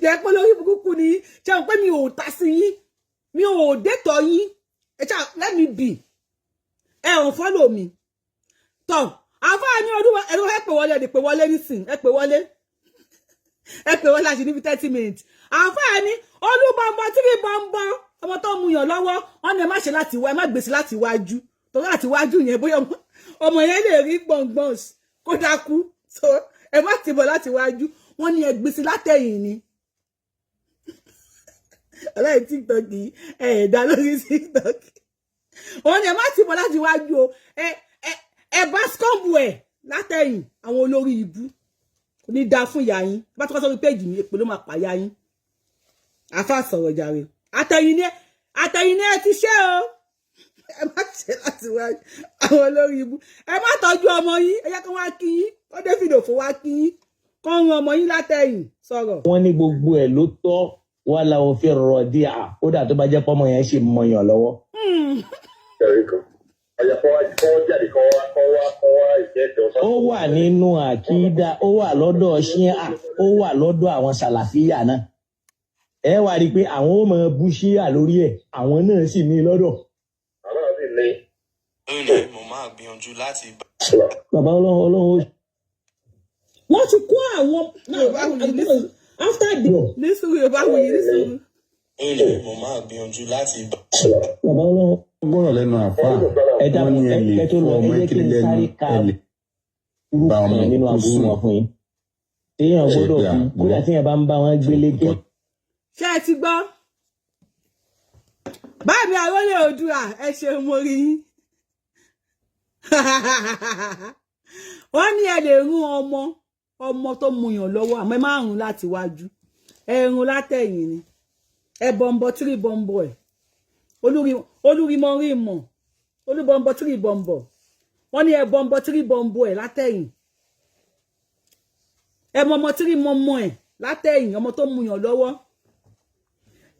Yẹ pé lórí burúkú ni. Ṣé o pé mi ò ta sí yín, mi ò dẹ́tọ̀ yín. Ẹ ṣá, let me be. Ẹ ò follow mi tọ. Àǹfààní ọdún ẹ̀rọ, ẹ pè wọlé, ẹ lè pè wọlé nísìn, ẹ pè wọlé, ẹ pè wọlé àti níbi 30 minutes. Àǹfààní olúbọ̀nbọ̀n tí kì í bọ̀nbọ̀n, ọmọ tó mú yàn lọ́wọ́, wọn ní ẹ má ṣe láti wá, ẹ má gbèsè láti wájú, torí àti wájú yẹn, bóyá ọmọ yẹn lè rí gbọ̀ngbọ̀n kó dákú. So ẹ má ti bọ̀ láti wájú. Wọn ní ẹ gbèsè látẹ̀yìn ni. Ọlọ́yin TikTok yìí, ẹ ẹ̀ dá lórí TikTok. Wọn ní ẹ má ti bọ̀ láti wájú o, ẹ bá scumbu ẹ látẹ̀yìn. Àwọn olórí ibú, kò ní dáa fún ìyá yín. Bá tó kọ́ sórí péjì mi, èpè ló máa pàyà yín. Àfa sọ̀rọ̀ jàre. Àtẹ̀yìn ni, àtẹ̀yìn ni ẹ ti ṣe o. Ẹ má ṣe láti wá. Àwọn olórí ibú, ẹ má tọ́jú ọmọ yín. Ẹ jẹ́ kó wá kí yín, kó David òfò wá kí yín, kó ń ran ọmọ yín látẹ̀yìn. Sọ̀rọ̀. Wọ́n ní gbogbo ẹ̀ ló tọ́ wà láwọn fi rọ̀ dí à, kódà tó bá jẹ́ pọ́mọ yẹn ṣe mọyàn lọ́wọ́. Ẹ̀rí kan ọ̀yà kọ́ wá kọ́ jáde, kọ́ wá kọ́ wá kọ́ wá ìjẹ́ ìjọ. Ó wà nínú àkídà, ó wà lọ́dọ̀ ṣíà, ó wà lọ́dọ̀ àwọn sàlàfíà náà. Ẹ wá rí i pé àwọn ó mọ bú ṣíà lórí ẹ̀, àwọn náà sì ní lọ́dọ̀. Àwọn náà sì ní. Lónìí, mo máa gbìyànjú láti bá Bàbá, Ọlọ́run, Ọlọ́run ó Wọ́n ti kó àwọn Yorùbá wuyì ní after the ní sùúrù. Yorùbá wuyì ní sùúrù. Lónìí, mo máa gbìyànjú láti bá Bàbá, Ọlọ́run. Gbọ́rọ̀ lẹ́nu àfáà. Ẹ Wọ́n dákun, ní ẹ lè ẹ tó fọ́ lọ, ẹ ọmọ jẹ́ kí kékeré n lẹ́nu, sáré ka ẹ lè irú bá ọmọ kan nínú kú aburú sùn. wọn fún yín téèyàn Ṣe gbọ́dọ̀ pé fi àgbọ̀ kódà téèyàn bá ń bá wọn gbélé ké. Ṣé ẹ ti gbọ́ báàmì àrólé Oòduà? Ẹ ṣeun, mo rí yín. Wọ́n ní ẹ lè rún ọmọ, ọmọ tó muyàn lọ́wọ́, àmọ́ ẹ má rún láti wájú, ẹ rún látẹ̀yìn ni. Ẹ bọ̀m̀bọ̀ tírí bọ̀m̀bọ̀ ẹ̀ olúrimọ̀ rí mọ̀ olúbọ̀m̀bọ̀ tírí bọ̀m̀bọ̀. Wọ́n ní ẹ bọ̀m̀bọ̀ tírí bọ̀m̀bọ̀ ẹ̀ látẹ̀yìn, ẹ mọ̀mọ́ tírí mọ̀mọ́ ẹ̀ látẹ̀yìn, ọmọ tó muyàn lọ́wọ́.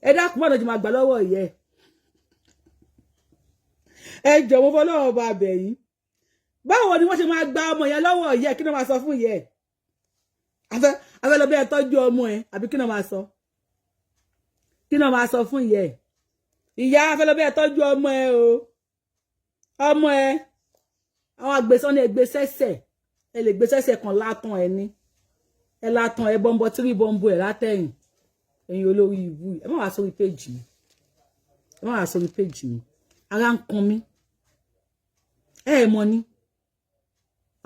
Ẹ dákun, bọ́dọ̀ jù máa gbà lọ́wọ́ ìyẹ́ ẹ. Jọ̀wọ́, fọlọ́wọ́ bá bẹ̀ yín, báwo ni wọ́n ṣe máa gba ọmọ yẹn lọ́wọ́ ìyẹ́? Kí ni wọ́n máa sọ fún ìyẹ́? Afẹ́ lọ bí ẹ tọ́jú ọmọ ẹ, àbí kí ni wọ́n máa sọ? Kí ni wọ́n máa sọ fún ìyẹ́? Ìyá, afẹ́ lọ bí ẹ tọ́jú ọmọ ẹ o, ọmọ ẹ. Àwọn àgbẹ̀sọ́ ni ẹ gbé sẹ́sẹ̀, ẹ lè gbé sẹ́sẹ̀ kan látàn ẹ ní ẹ látàn ẹ bọ́ńbọ́ tírí bọ́ńbọ́ ẹ látẹ̀yìn. Ẹ̀yin olórí ìbú, ẹ má wá sórí péjì mi, ẹ má wá sórí péjì mi. Ara ń kan mí. Ẹ ẹ mọ ní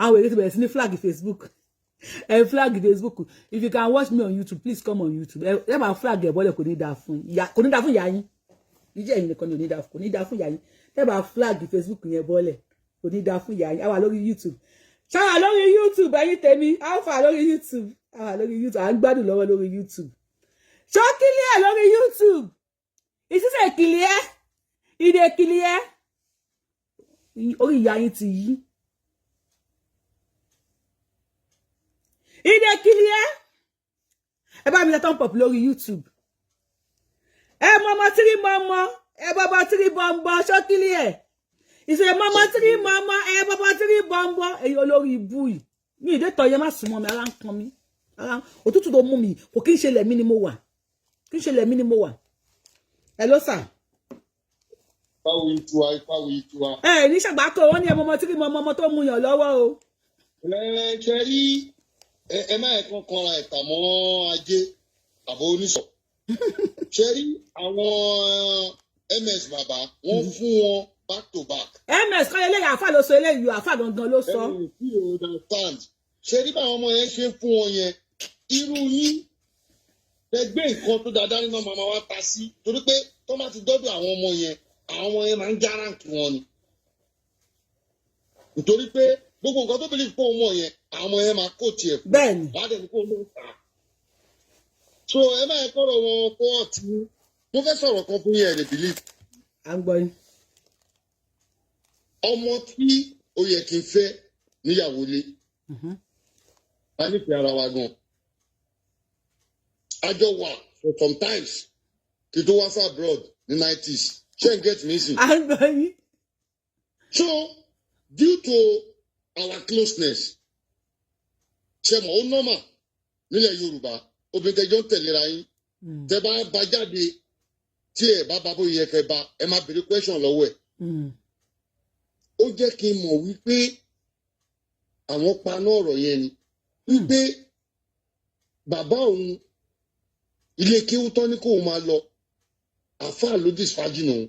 àwọn èrè ti bẹ̀rẹ̀ sí ní flag Facebook. Ẹ flag Facebook. If you can watch me on YouTube, please come on YouTube. Ẹ máa flag ẹ bọ́lẹ̀. Kò ní dáa fún ìyá, kò ní dáa fún ìyá yín. Ìjẹ́ ẹ̀yin nìkan ni ò ní dáa, kò ní dáa fún ìyá yín. Ẹ máa flag Facebook yẹn bọ́lẹ̀, kò ní dáa fún ìyá yín. Àwa lórí YouTube, ṣáà lórí YouTube. Ẹ̀yin tèmi, alpha lórí YouTube, àwa lórí YouTube, à ń gbádùn lọ́wọ́ lórí YouTube. Ṣó clear lórí YouTube? Ìsísẹ̀ clear, ìdè clear. Orí ìyá yín ti yí. Ìdè clear. Ẹ bá mi lọ thumb up lórí YouTube. Ẹ mọ ọmọ tírí mọ ọmọ ẹ bọbọ tírí bọmbọ. Ṣó clear? Ìṣe mọmọ tírí mọmọ ẹ bọbọ tírí bọmbọ. Èyí olórí ibú yìí ní ìdẹ́tọ̀ yẹn, má súnmọ́ mi. Ara ń kan mi, ara òtútù tó mú mi kò kí ń ṣe lẹ̀mí ni mo wà, kí ń ṣe lẹ̀mí ni mo wà. Ẹ ló sà. Báwo ìtura ipá wo ìtura. Ẹ ní ṣàgbákò wọn ní ẹ mọmọ tírí mọmọ ọmọ tó mú yàn lọ́wọ́ o. Ẹ ṣe rí, ẹ má ẹ kàn kanra ẹ̀tà mọ́ ajé àbọ̀ oníṣọ̀. Ṣe rí àwọn ms bàbá wọ́n fún wọn back to back. Ms kọ́ eléyìí, àáfà ló sọ eléyìí, àáfà gangan ló sọ. Ẹ tí o understand. Ṣe rí báwọn ọmọ yẹn ṣe ń fún wọn yẹn, irú yín ẹ gbé nǹkan tó dáadáa nínú màmá wa ta sí, torí pé tó bá ti dọ́dọ̀ àwọn ọmọ yẹn, àwọn ọmọ yẹn máa ń já ráǹkì wọn ni, nítorí pé gbogbo nǹkan tó bìlì fún ọmọ yẹn, àwọn ọmọ yẹn máa kó tiẹ̀ fún. Bẹ́ẹ̀ni. Wàá dẹ̀ ní kó ló ń tà á. So ẹ má yẹ kọ́rọ̀ wọn kó ọ̀tí. Mo fẹ́ sọ̀rọ̀ kan fún yín, ẹ̀ lè believe. À ń gbọ́ yín. Ọmọ tí ó yẹ kí n fẹ́ níyàwó lé, a nífẹ̀ẹ́ ara wa gan, a jọ wà for sometimes kí tó wá sí abroad ní 90s. Ṣé n get me sin? À ń gbọ́ yín. So due to our closeness, ṣe mọ̀ ó normal nílẹ̀ Yorùbá, obìnrin tẹjọ́ ń tẹ̀léra yín, tẹ bá bá jáde, tí ẹ bá bá bóyá kẹ bá, ẹ máa béèrè question lọ́wọ́ ẹ̀. Ó jẹ́ kí n mọ̀ wípé àwọn paná ọ̀rọ̀ yẹn ni wípé bàbá òun, ilé kéwú tán ní kóun máa lọ, àáfàá ló disvirgin òun.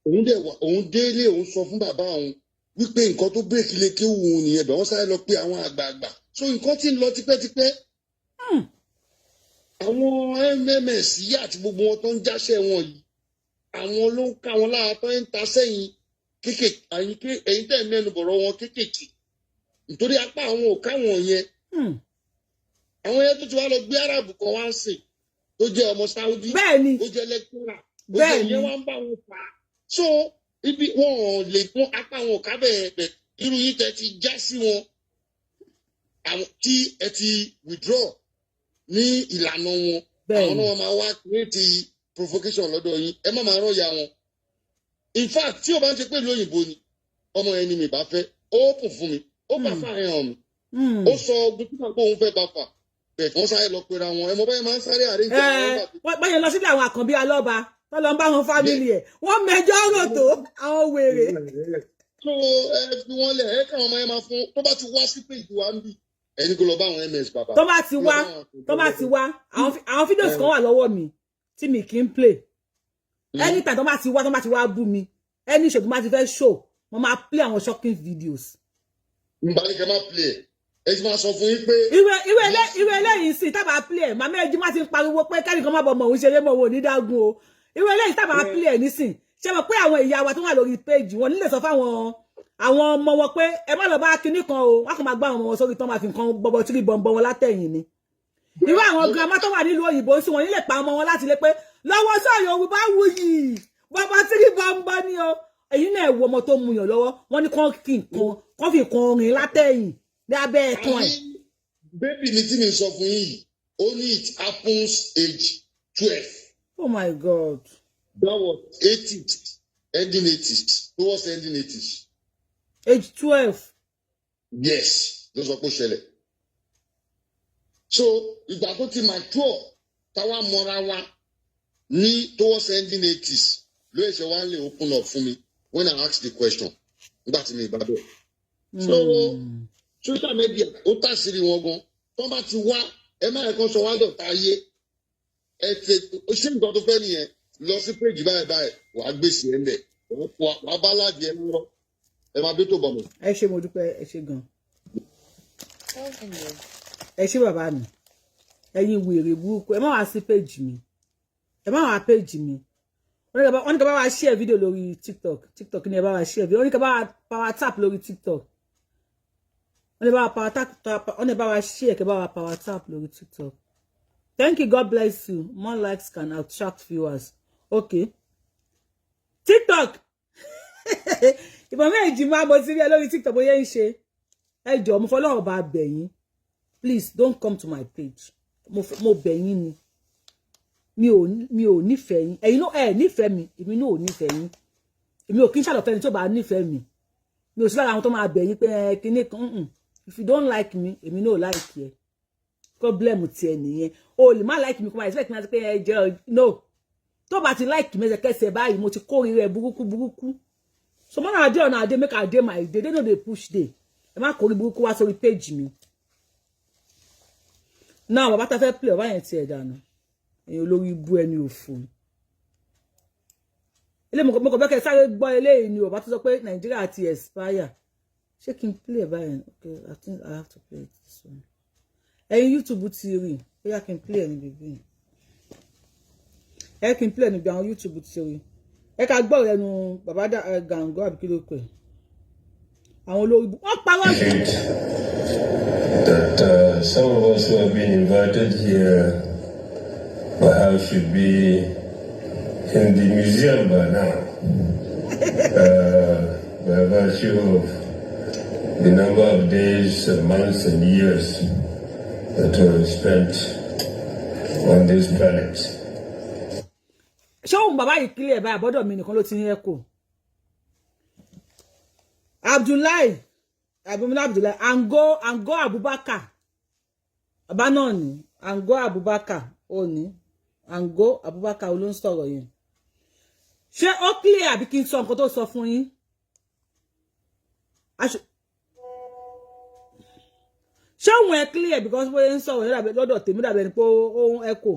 Òun dẹ̀ wà, òun délé, òun sọ fún bàbá òun wípé nǹkan tó break ilé kéwú òun nìyẹn. Bẹ̀ wọ́n sáré lọ pé àwọn àgbààgbà, so nǹkan tí ń lọ tipẹ́tipẹ́. Àwọn mms yìí àti gbogbo wọn tó ń jáṣẹ́ wọn yìí, àwọn ló ń ká wọn lára tó ń ta sẹ́yìn kéékèèké. Ẹ̀yin tẹ́ ẹ̀ mẹ́nu bọ̀rọ̀ wọn kéékèèké, nítorí apá àwọn ò káwọn yẹn. Àwọn yẹn tó ti wá lọ gbé Arab kan wá ń sìn, tó jẹ́ ọmọ Saudi, ó jẹ́ lecturer, ó jẹ́ ìyẹn wá ń bá wọn fà á. So ibi wọn ò lè fún apá wọn ò ká bẹ́ẹ̀ bẹ́ẹ̀. Irú yìí tẹ́ ti já sí wọn, àwọn tí ẹ ti withdraw ní ìlànà wọn, àwọn náà máa wá create provocation lọ́dọ̀ yín. Ẹ má máa rán ya wọn. In fact, tí o bá ń ṣe pé ìlú òyìnbó ni ọmọ yẹn ni mi bá fẹ́, ó kùn fún mi, ó bá fà hàn mi, ó sọ ogun tí bàbá òun fẹ́ bá fà bẹ́ẹ̀, kí wọ́n sáré lọ pera wọn. Ẹ mọ bẹ́ẹ̀ máa ń sáré àríjà àwọn bàbá. Wọ́n yẹn lọ sílé àwọn Àkànbí Alọ́ba tó lọ ń bá wọn family ẹ̀, wọ́n mẹjọ́ rò tó àwọn wèrè. So ẹ fi wọn lẹ, ẹ káwọn ọmọ yẹn máa fún. Tó bá ti wá sí page wa ń bì, ẹni kò lọ bá àwọn ms bàbá. Tó bá ti wá, tó bá ti wá, àwọn videos kan wà lọ́wọ́ mi tí mi kì í play. Anytime tó bá ti wá, tó bá ti wá bú mi, any show tó bá ti fẹ́ show, mo máa play àwọn shocking videos. N bá ní kẹ́ máa play ẹ, ẹ ti máa sọ fún yín pé. Irú eléyìí sì tábà play ẹ̀, màmá ẹjú má ti ń pariwo pé kẹ́nìkan má bọ̀ mọ̀ òun ṣeré mọ̀ òun ò ní dágun o. Irú eléyìí tábà play ẹ̀ nísìn, ṣé mọ̀ pé àwọn ìyá wa tó wà lórí page wọn nílé sọ fáwọn àwọn ọmọ wọn pé ẹ má lọ bá kinní kan o, wọn kàn máa gbá àwọn ọmọ wọn sórí tán, máa fi nǹkan bọbọ tírí bọ̀m̀bọ̀ wọn látẹ̀yìn ni. Irú àwọn girama tó wà nílùú òyìnbó sí wọn nílé pa ọmọ wọn láti lé pé lọ́wọ́ sọ Yorùbá wuyì bọbọ tírí bọ̀m̀bọ̀ ni o. Èyí náà wo ọmọ tó muyàn lọ́wọ́, wọn ní kán fi nǹkan, kán fi nǹkan rìn látẹ̀yìn ní abẹ́ ẹ̀kan ẹ̀. Baby mi tí mi sọ fún yín yìí, ó ní it happens age 12. Oh my God. That was 80s, ending 80s, towards ending 80s. Age 12. Yes, ló sọ pé ó ṣẹlẹ̀. So ìgbà tó ti mature, táwa mọra wa ní towards ending 80s, ló ṣe wá lè open up fún mi when I ask the question nígbà tí mi bá bẹ̀. So social media ó tàṣírí wọn gan. Tó bá ti wá, ẹ má yẹ kán sọ wá dọ̀tá ayé. Ẹ ṣe ṣé nǹkan tó fẹ́ nìyẹn, lọ sí péjì báyìí báyìí, wàá gbèsè ẹ mbẹ, wàá bá ládìí ẹ lọ́rọ́, ẹ máa bí tó bọ̀ mọ́. Ẹ ṣé, mo dúpẹ́, ẹ ṣé gan, ẹ ṣé bàbá mi. Ẹ̀yin wèrè burúkú, ẹ má wá sí péjì mi, ẹ má wá péjì mi. Wọ́n ní ká bá wa share video lórí TikTok. TikTok ní ẹ bá wa share video. Wọ́n ní ká bá wa power tap lórí TikTok. Wọ́n ní bá wa power tap, wọ́n ní bá wa share, kẹ́ bá wa power tap lórí TikTok. Thank you, God bless you. More likes can attract viewers. Okay, TikTok, ìbọn méjì máa mo ti rí ẹ lórí TikTok bóyá ń ṣe. Ẹ jọ̀ọ́, mo fọlọ́run bá bẹ̀ yín, please don't come to my page. Mo bẹ̀ yín ni. Mi ò nífẹ̀ẹ́ yín, ẹ̀yin náà ẹ̀ nífẹ̀ẹ́ mi, èmi náà ò nífẹ̀ẹ́ yín. Èmi ò kí ń ṣàlọ́fẹ́ ni tó bá nífẹ̀ẹ́ mi. Mi ò sí lára àwọn tó máa bẹ̀ yín pé ẹ kíní kan. If you don't like me, èmi náà ò like ẹ. Problem tiẹ̀ nìyẹn. O lè má like mi kó máa expect mi láti pé ẹ jẹ́. No, tó bá ti like mi ẹsẹ̀kẹsẹ̀ báyìí, mo ti kórìíra ẹ burúkú burúkú. So mo náà dé ọ̀nà àdé, make I dey my day. They no dey push day. Ẹ má kórìí burúkú wá sórí page mi náà. Bàbá tá fẹ́ play ọba yẹn tiẹ̀ dànù, èèyàn olórí ibú, ẹni òfò ilé. Mo kàn fẹ́ kẹ́ sáré gbọ́ eléyìí ni. Bàbá tó sọ pé Nàìjíríà ti expire, ṣé kí n play ẹ̀ báyìí? Okay, I think I have to play it this one. Ẹ̀yin YouTube ti rí, bóyá kí n play ẹ̀ ní bíbí ẹ, kí n play ẹ̀ níbi àwọn YouTube ti rí. Ẹ ká gbọ́ ẹnu bàbá Gàngó àbí kí ló pè àwọn olórí wọ́n parọ́. That some of us who have been invited here perhaps should be in the museum by now, by virtue of the number of days, and months, and years that were spent on this planet. Ṣé òun bàbá yìí kílẹ̀ báyìí? Àbọ́dọ̀ mi nìkan ló ti ń ẹ̀kọ́. Abdullahi Abdullahi Abdullahi Ango Ango Abubakar, bàbá náà ní Ango Abubakar, ó ní Ango Abubakar ló ń sọ̀rọ̀ yẹn. Ṣé ó clear àbí kí n sọ nǹkan tó sọ fún yín? Ṣé òun ẹ clear? Because bóyá ń sọ̀rọ̀ lọ́dọ̀ tèmi dàbí ẹni pé ó ń echo.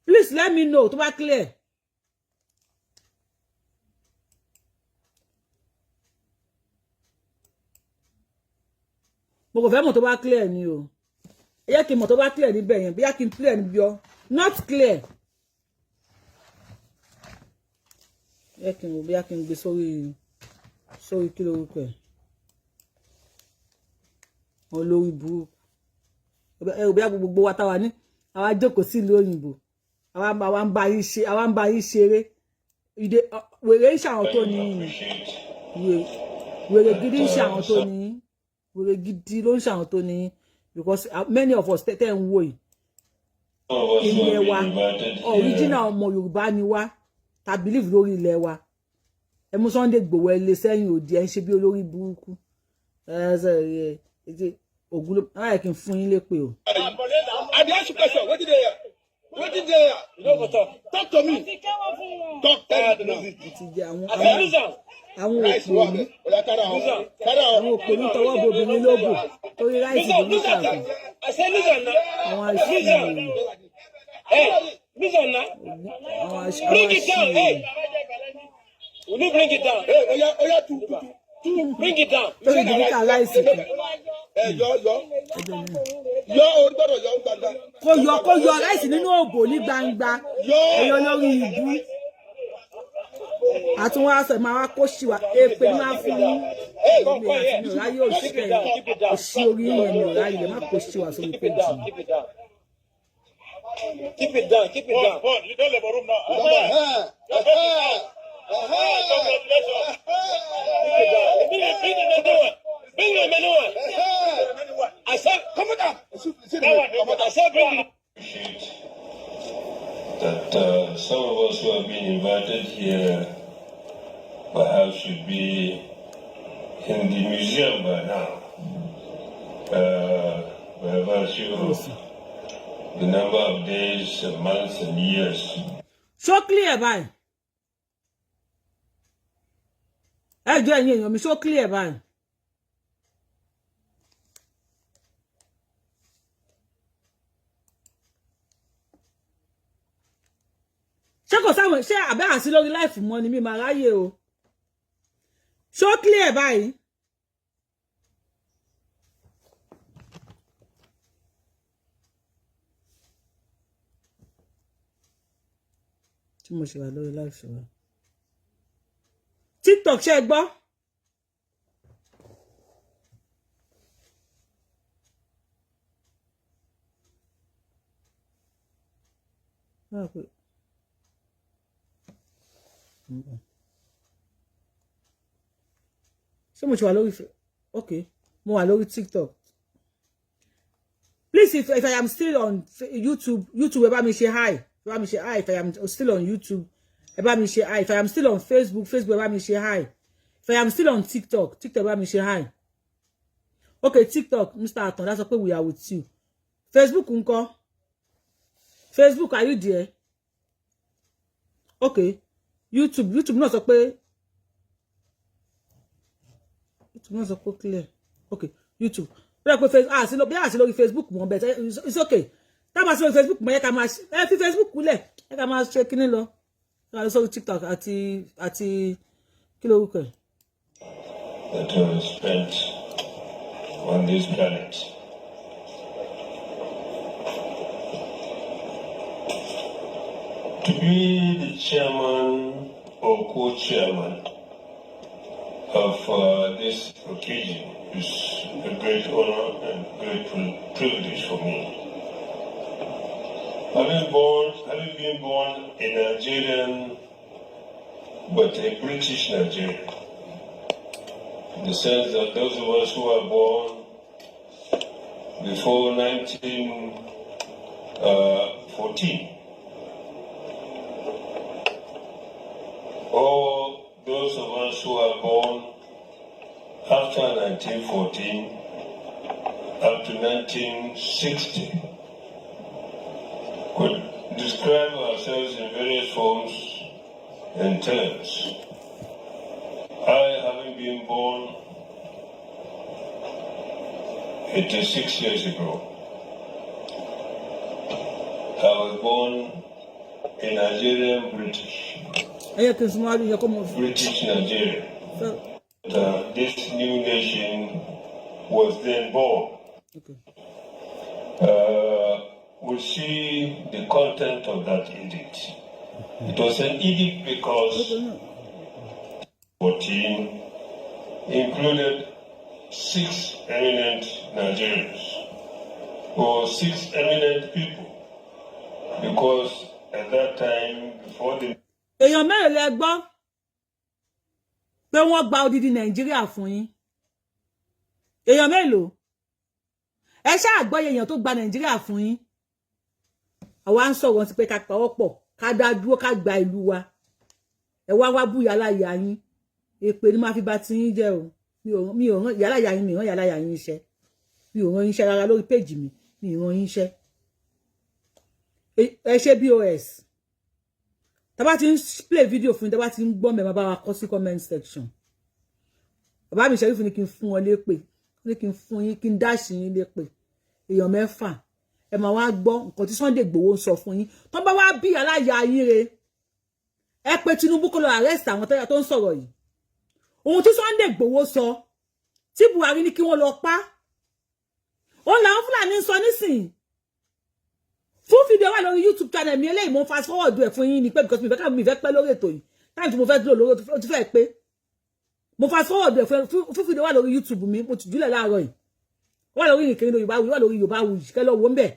Please let me know tó bá clear. Mo kò fẹ́ mọ̀ tó bá clear ni o. Ẹ jẹ́ kí n mọ̀ tó bá clear níbẹ̀ yẹn, bóyá kí n clear níbi ọ not clear. Ẹ kí n wò bóyá kí n gbé sórí kí lórúkọ ẹ̀, olórí burúkú. Ẹ rò bóyá gbogbo wa táwa ní àwa jókòó sílùú òyìnbó, àwa ń bá yín ṣe, àwa ń bá yín ṣeré. Ìdè wèrè ń ṣàwọn tó ní yín, wèrè gidi ń ṣàwọn tó ní yín, wèrè gidi ló ń ṣàwọn tó ní yín, because many of us tẹ́ ń wò yìí, ilẹ̀ wa, original ọmọ Yorùbá ni wá, ta believe lórí ilẹ̀ wa. Ẹ mú Sunday Igboho, ẹ lé sẹ́yìn òdì, ẹ ń ṣe bí olórí burúkú. Ẹ ṣe ògùn ló ẹ kí n fún yín lépè o. I dey ask you question. Wetin dey here? Wetin dey here? You no go talk. Talk to me. Talk, tell me now. Ti jẹ àwọn òpònú, àwọn òpònú tọwọ́ bo obìnrin lóbò torí rice ló ní kàkùn. Àwọn aṣíwèrè, àwọn aṣíwèrè. Will you bring it down? Hey, oya, oya, two, two, two. Bring it down. Torí ìdílé rice kan. Ẹ yọ, yọ. Yọ, o gbọ́dọ̀ yọ gbangba. Kó yọ rice nínú òbò ní gbangba. Ẹyọ lórí ibú àtúnwá sọ máa wá kó ṣìwà èpè ní máa fún yín. Èmi àti mi ò ráyè òṣìṣẹ́ òṣì orí yẹn, mi ò ráyè lè má kó ṣìwà sórí péjì mi. Keep it down. Keep it down. Keep it down. You don't leave a room now. Congratulations. Keep it down. Bring it, bring the new one. Bring the new one. I said, Come on down. That one. I said, bring it. That some of us who have been invited here perhaps should be in the museum by now, by virtue of the number of days, and months, and years. Ṣó clear báyìí? Ẹ jọ̀ọ́, ẹ̀yin èèyàn mi, ṣó clear báyìí? Ṣé kò sáwọn ṣé àbẹ́ àsí lórí live mọ́ ni mi máa ráyè o. Ṣó clear báyìí? Tí mo ṣe wà lórí live ṣe wà TikTok, ṣe gbọ́. Ó dà pé ṣé mo ti wà lórí? Okay, mo wà lórí TikTok. Please, if I am still on YouTube, YouTube, ẹ bá mi ṣe hi, ẹ bá mi ṣe hi. If I am still on YouTube, ẹ bá mi ṣe hi. If I am still on Facebook, Facebook, ẹ bá mi ṣe hi. If I am still on TikTok, TikTok, ẹ bá mi ṣe hi. Okay, TikTok, Mr. Atanda sọ pé we are with you. Facebook ńkọ́? Facebook, are you there? Okay, YouTube, YouTube náà sọ pé, YouTube náà sọ pé clear. Okay, YouTube bí wọ́n pé ah sí bí àti lórí Facebook mọ́ bẹ́ẹ̀, it's okay. Tá a bá sí lórí Facebook mọ́, yẹ ká máa ẹ fi Facebook lẹ̀, ẹ ká máa ṣe kíní lọ, ẹ ká lọ sórí TikTok àti kí ló rúkọ ẹ̀. That was spent on this planet. To be the chairman or co-chairman of this occasion is a great honor and great privilege for me. Having been born a Nigerian, but a British Nigerian, in the sense that those of us who were born before 1914, or those of us who were born after 1914 up to 1960, could describe ourselves in various forms and terms. I, having been born 86 years ago, I was born a Nigerian British, Ẹ yẹ kí n súnmọ́ wájú yẹ kó mo British Nigerian. Fẹ́. This new nation was then born. Okay. We see the content of that edict. It was an edict because 14 included six eminent Nigerians or six eminent people, because at that time, before the Èèyàn mélòó lẹ gbọ́ pé wọ́n gba odidi Nàìjíríà fún yín? Èèyàn mélòó? Ẹ ṣáà gbọ́ èèyàn tó gba Nàìjíríà fún yín. Àwa ń sọ̀rọ̀ sí pé ká pawọ́ pọ̀, ká dá dúró, ká gba ìlú wa. Ẹ wá wá bú yàrá ìyá yín. Èpè ni máa fi bà ti yín jẹ́ o. Mi ò rán yàrá ìyá yín, mi ò rán yàrá ìyá yín iṣẹ́, mi ò rán yín iṣẹ́ rárá. Lórí péjì mi, mi ò rán yín iṣẹ́. Ẹ ṣe bos tá bá ti ń play video fún yín, tá bá ti ń gbọ́ mẹ́, máa bá wa kọ sí comment section. Bàbá mi ṣẹ́rí fún ni kí n fún wọn lépè, ní kí n fún yín, kí n dáṣì yín lépè. Èèyàn mẹ́fà, ẹ máa wá gbọ́ nǹkan tí Sunday Igboho ń sọ fún yín. Tó bá wá bí aláya yín re, ẹ pé Tinubu kó lọ arrest àwọn tẹ́yà tó ń sọ̀rọ̀ yìí. Ohun tí Sunday Igboho sọ tí Buhari ní kí wọ́n lọ pa, òun làwọn Fúlàní ń sọ nísìnyí. Fún fídíò wà lórí YouTube channel mi. Eléyìí, mo ń fast forward ẹ̀ fún yín ni pé because mi fẹ́ ká mi fẹ́ pẹ́ lórí ètò yìí. Táyì tí mo fẹ́ dúró lórí ó ti fẹ́ pé mo fast forward ẹ̀ fún fídíò wà lórí YouTube mi. Mo ti jùlẹ̀ láàárọ̀ yìí, wà lórí ìkíni Yorùbá wà lórí Yorùbá Wuyì, kẹ́ lọ wò ń bẹ̀.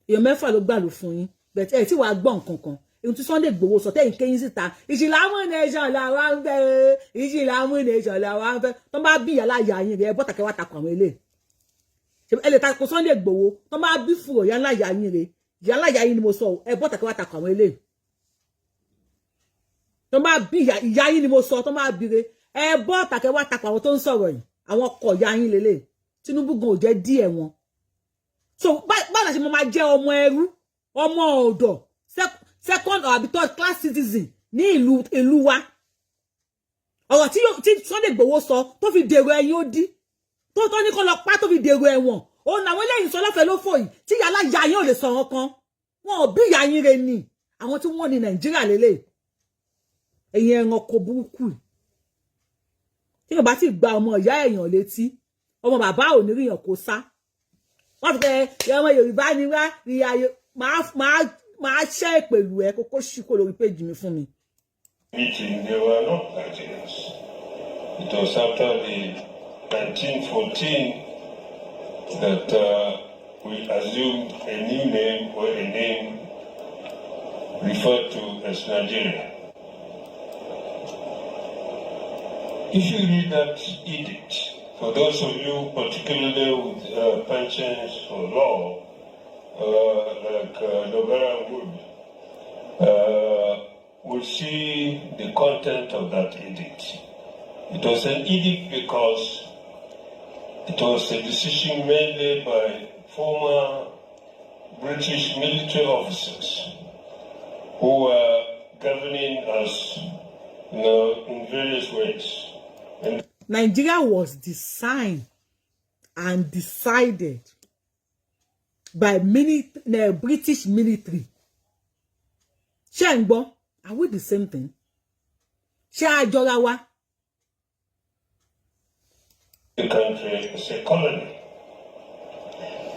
Èèyàn mẹ́fà ló gbàlù fún yín bẹ̀tẹ̀ ẹ̀ tí wàá gbọ́ nǹkan kan. Ohun tí Sunday Igboho sọ tẹ́yìn kéyìn síta, ìṣìlámù nation làwa ń fẹ́, ìṣìlámù nation làwa ń fẹ́. Tó bá bí ìyá ìyá yín rẹ̀, bọ́tà kẹwàá takò àwọn eléyìí. Ẹ lè takò Sunday Igboho. Tó bá bí fùrọ̀ ìyá ńlá ìyá yín rẹ̀, ìyá ńlá ìyá yín ni mo sọ, ẹ bọ́tà kẹwàá takò àwọn eléyìí. Tó bá bí ìyá yín ni mo sọ, tó bá bí re, ẹ bọ́tà kẹwàá takò àwọn tó ń sọ̀rọ̀ yìí. Àwọn ọkọ̀ ìyá yín lélẹ̀. Tinubu gan ò jẹ́ díẹ̀ wọn. So báwo la ṣe mo máa jẹ́ ọmọ ẹrú, ọmọ ọ̀dọ̀, second or third class citizen ní ìlú wa? Ọ̀rọ̀ tí Sunday Igboho sọ tó fi dèrò ẹ̀yìn ó dí tó tọ́ ní kó lọ pa, tó fi dèrò ẹ̀wọ̀n, òun làwọn eléyìí sọ lọ́fẹ̀ẹ́ ló fò yìí tí yàrá ya yín ò lè sọ̀rọ̀ kan. Wọn ò bí ìyá yín re ni. Àwọn tí wọ́n ní Nàìjíríà lélẹ̀, ẹ̀yin ẹranko burúkú tí yóò bá ti gba ọmọ ìyá èèyàn létí, ọmọ bàbá ò ní ríyàn kó sá. Wọ́n ti fẹ́ ọmọ Yorùbá ni wá ìyá máa ṣẹ́ pẹ̀lú ẹ kókó ṣì kó lórí péjì mi fún mi. Meeting, they were not Nigerians. It was after the 1914 that we assumed a new name or a name referred to as Nigeria. If you read that edict, for those of you particularly with pensions for law, like Dogara Wood, will see the content of that edict. It was an edict because it was a decision made by former British military officers who were governing us in various ways. And Nigeria was designed and decided by many British military. Ṣé ń gbọ́? Are we the same thing? Ṣé a jọra wa? The country is a colony.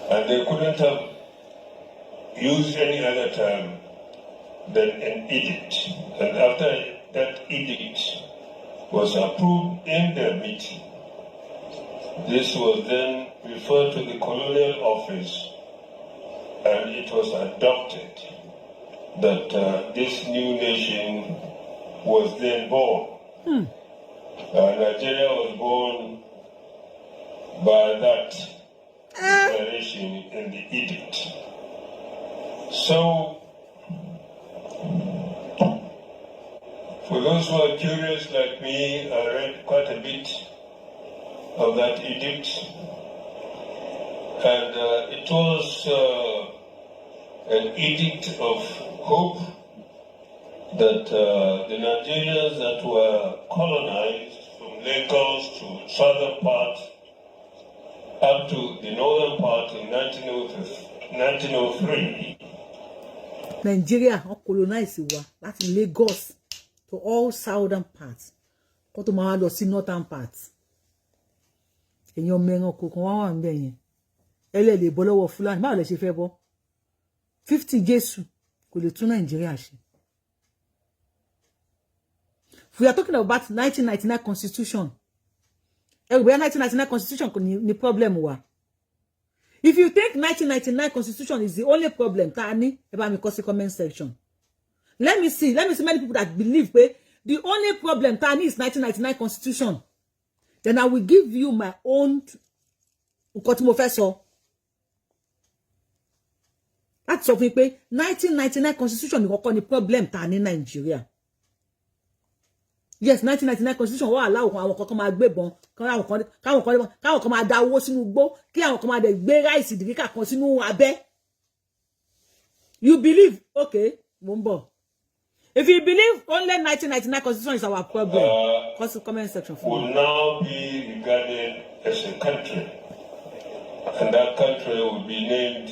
And they couldn't have used any other term than an edict. And after that edict was approved in their meeting, this was then referred to the colonial office, and it was adopted that this new nation was then born. Nigeria was born by that declaration in the edict. So, for those who are curious like me, I read quite a bit of that edict, and it was an edict of hope that the Nigerians that were colonized from Lagos to southern part up to the northern part in 1903. Nigeria wọ́n colonize wa láti Lagos to all southern parts, kó tó máa lọ sí northern parts. Èèyàn ọmọ ẹranko kan wá wà ń bẹ̀ yẹn, ẹlẹ́ lè bọ́ lọ́wọ́ Fúlàní. Báwo lẹ ṣe fẹ́ bọ́? 50 Jésù kò lè tún Nàìjíríà ṣe. We are talking about 1999 constitution. Ẹ rò bóyá 1999 constitution kò ní problem wa. If you think 1999 constitution is the only problem tá a ní, ẹ bá mi kọ sí comment section. Let me see many people that believe pé the only problem tá a ní is 1999 constitution. Then I will give you my own nǹkan tí mo fẹ́ sọ láti sọ fún yín pé 1999 constitution nìkan kọ́ ni problem tá a ní Nàìjíríà. Yes, 1999 constitution wọ́n allow àwọn kan kan máa gbébọn, káwọn kan máa da owó sínú igbó, kí àwọn kan máa dẹ̀ gbé rice derica kan sínú abẹ́. You believe? Okay, mo ń bọ̀. If you believe only 1999 constitution is our problem, cause comment section for will me. Now be regarded as a country, and that country will be named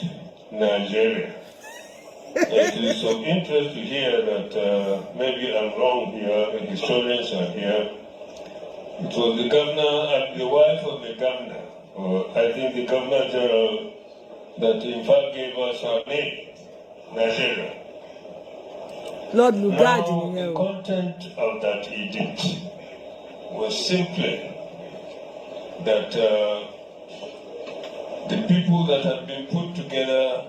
Nigeria. It is of interest to hear that maybe I'm wrong here, the historians are here. It was the governor and the wife of the governor, or I think the governor general, that in fact gave us our name, Nigeria. Lord Lugard Now, nìyẹn the o. content of that edict was simply that the people that had been put together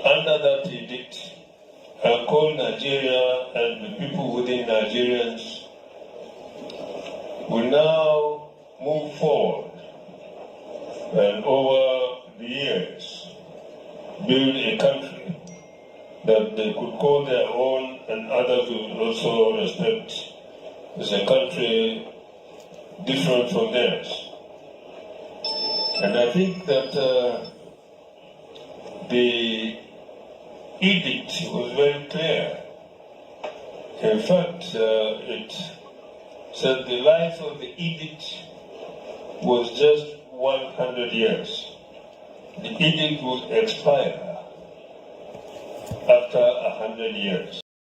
under that edict are called Nigeria, and the people within Nigerians will now move forward and over the years build a country that they could call their own and others would also respect as a country different from theirs. And I think that the edict was very clear. In fact, it said the life of the edict was just 100 years. The edict would expire after 100 years.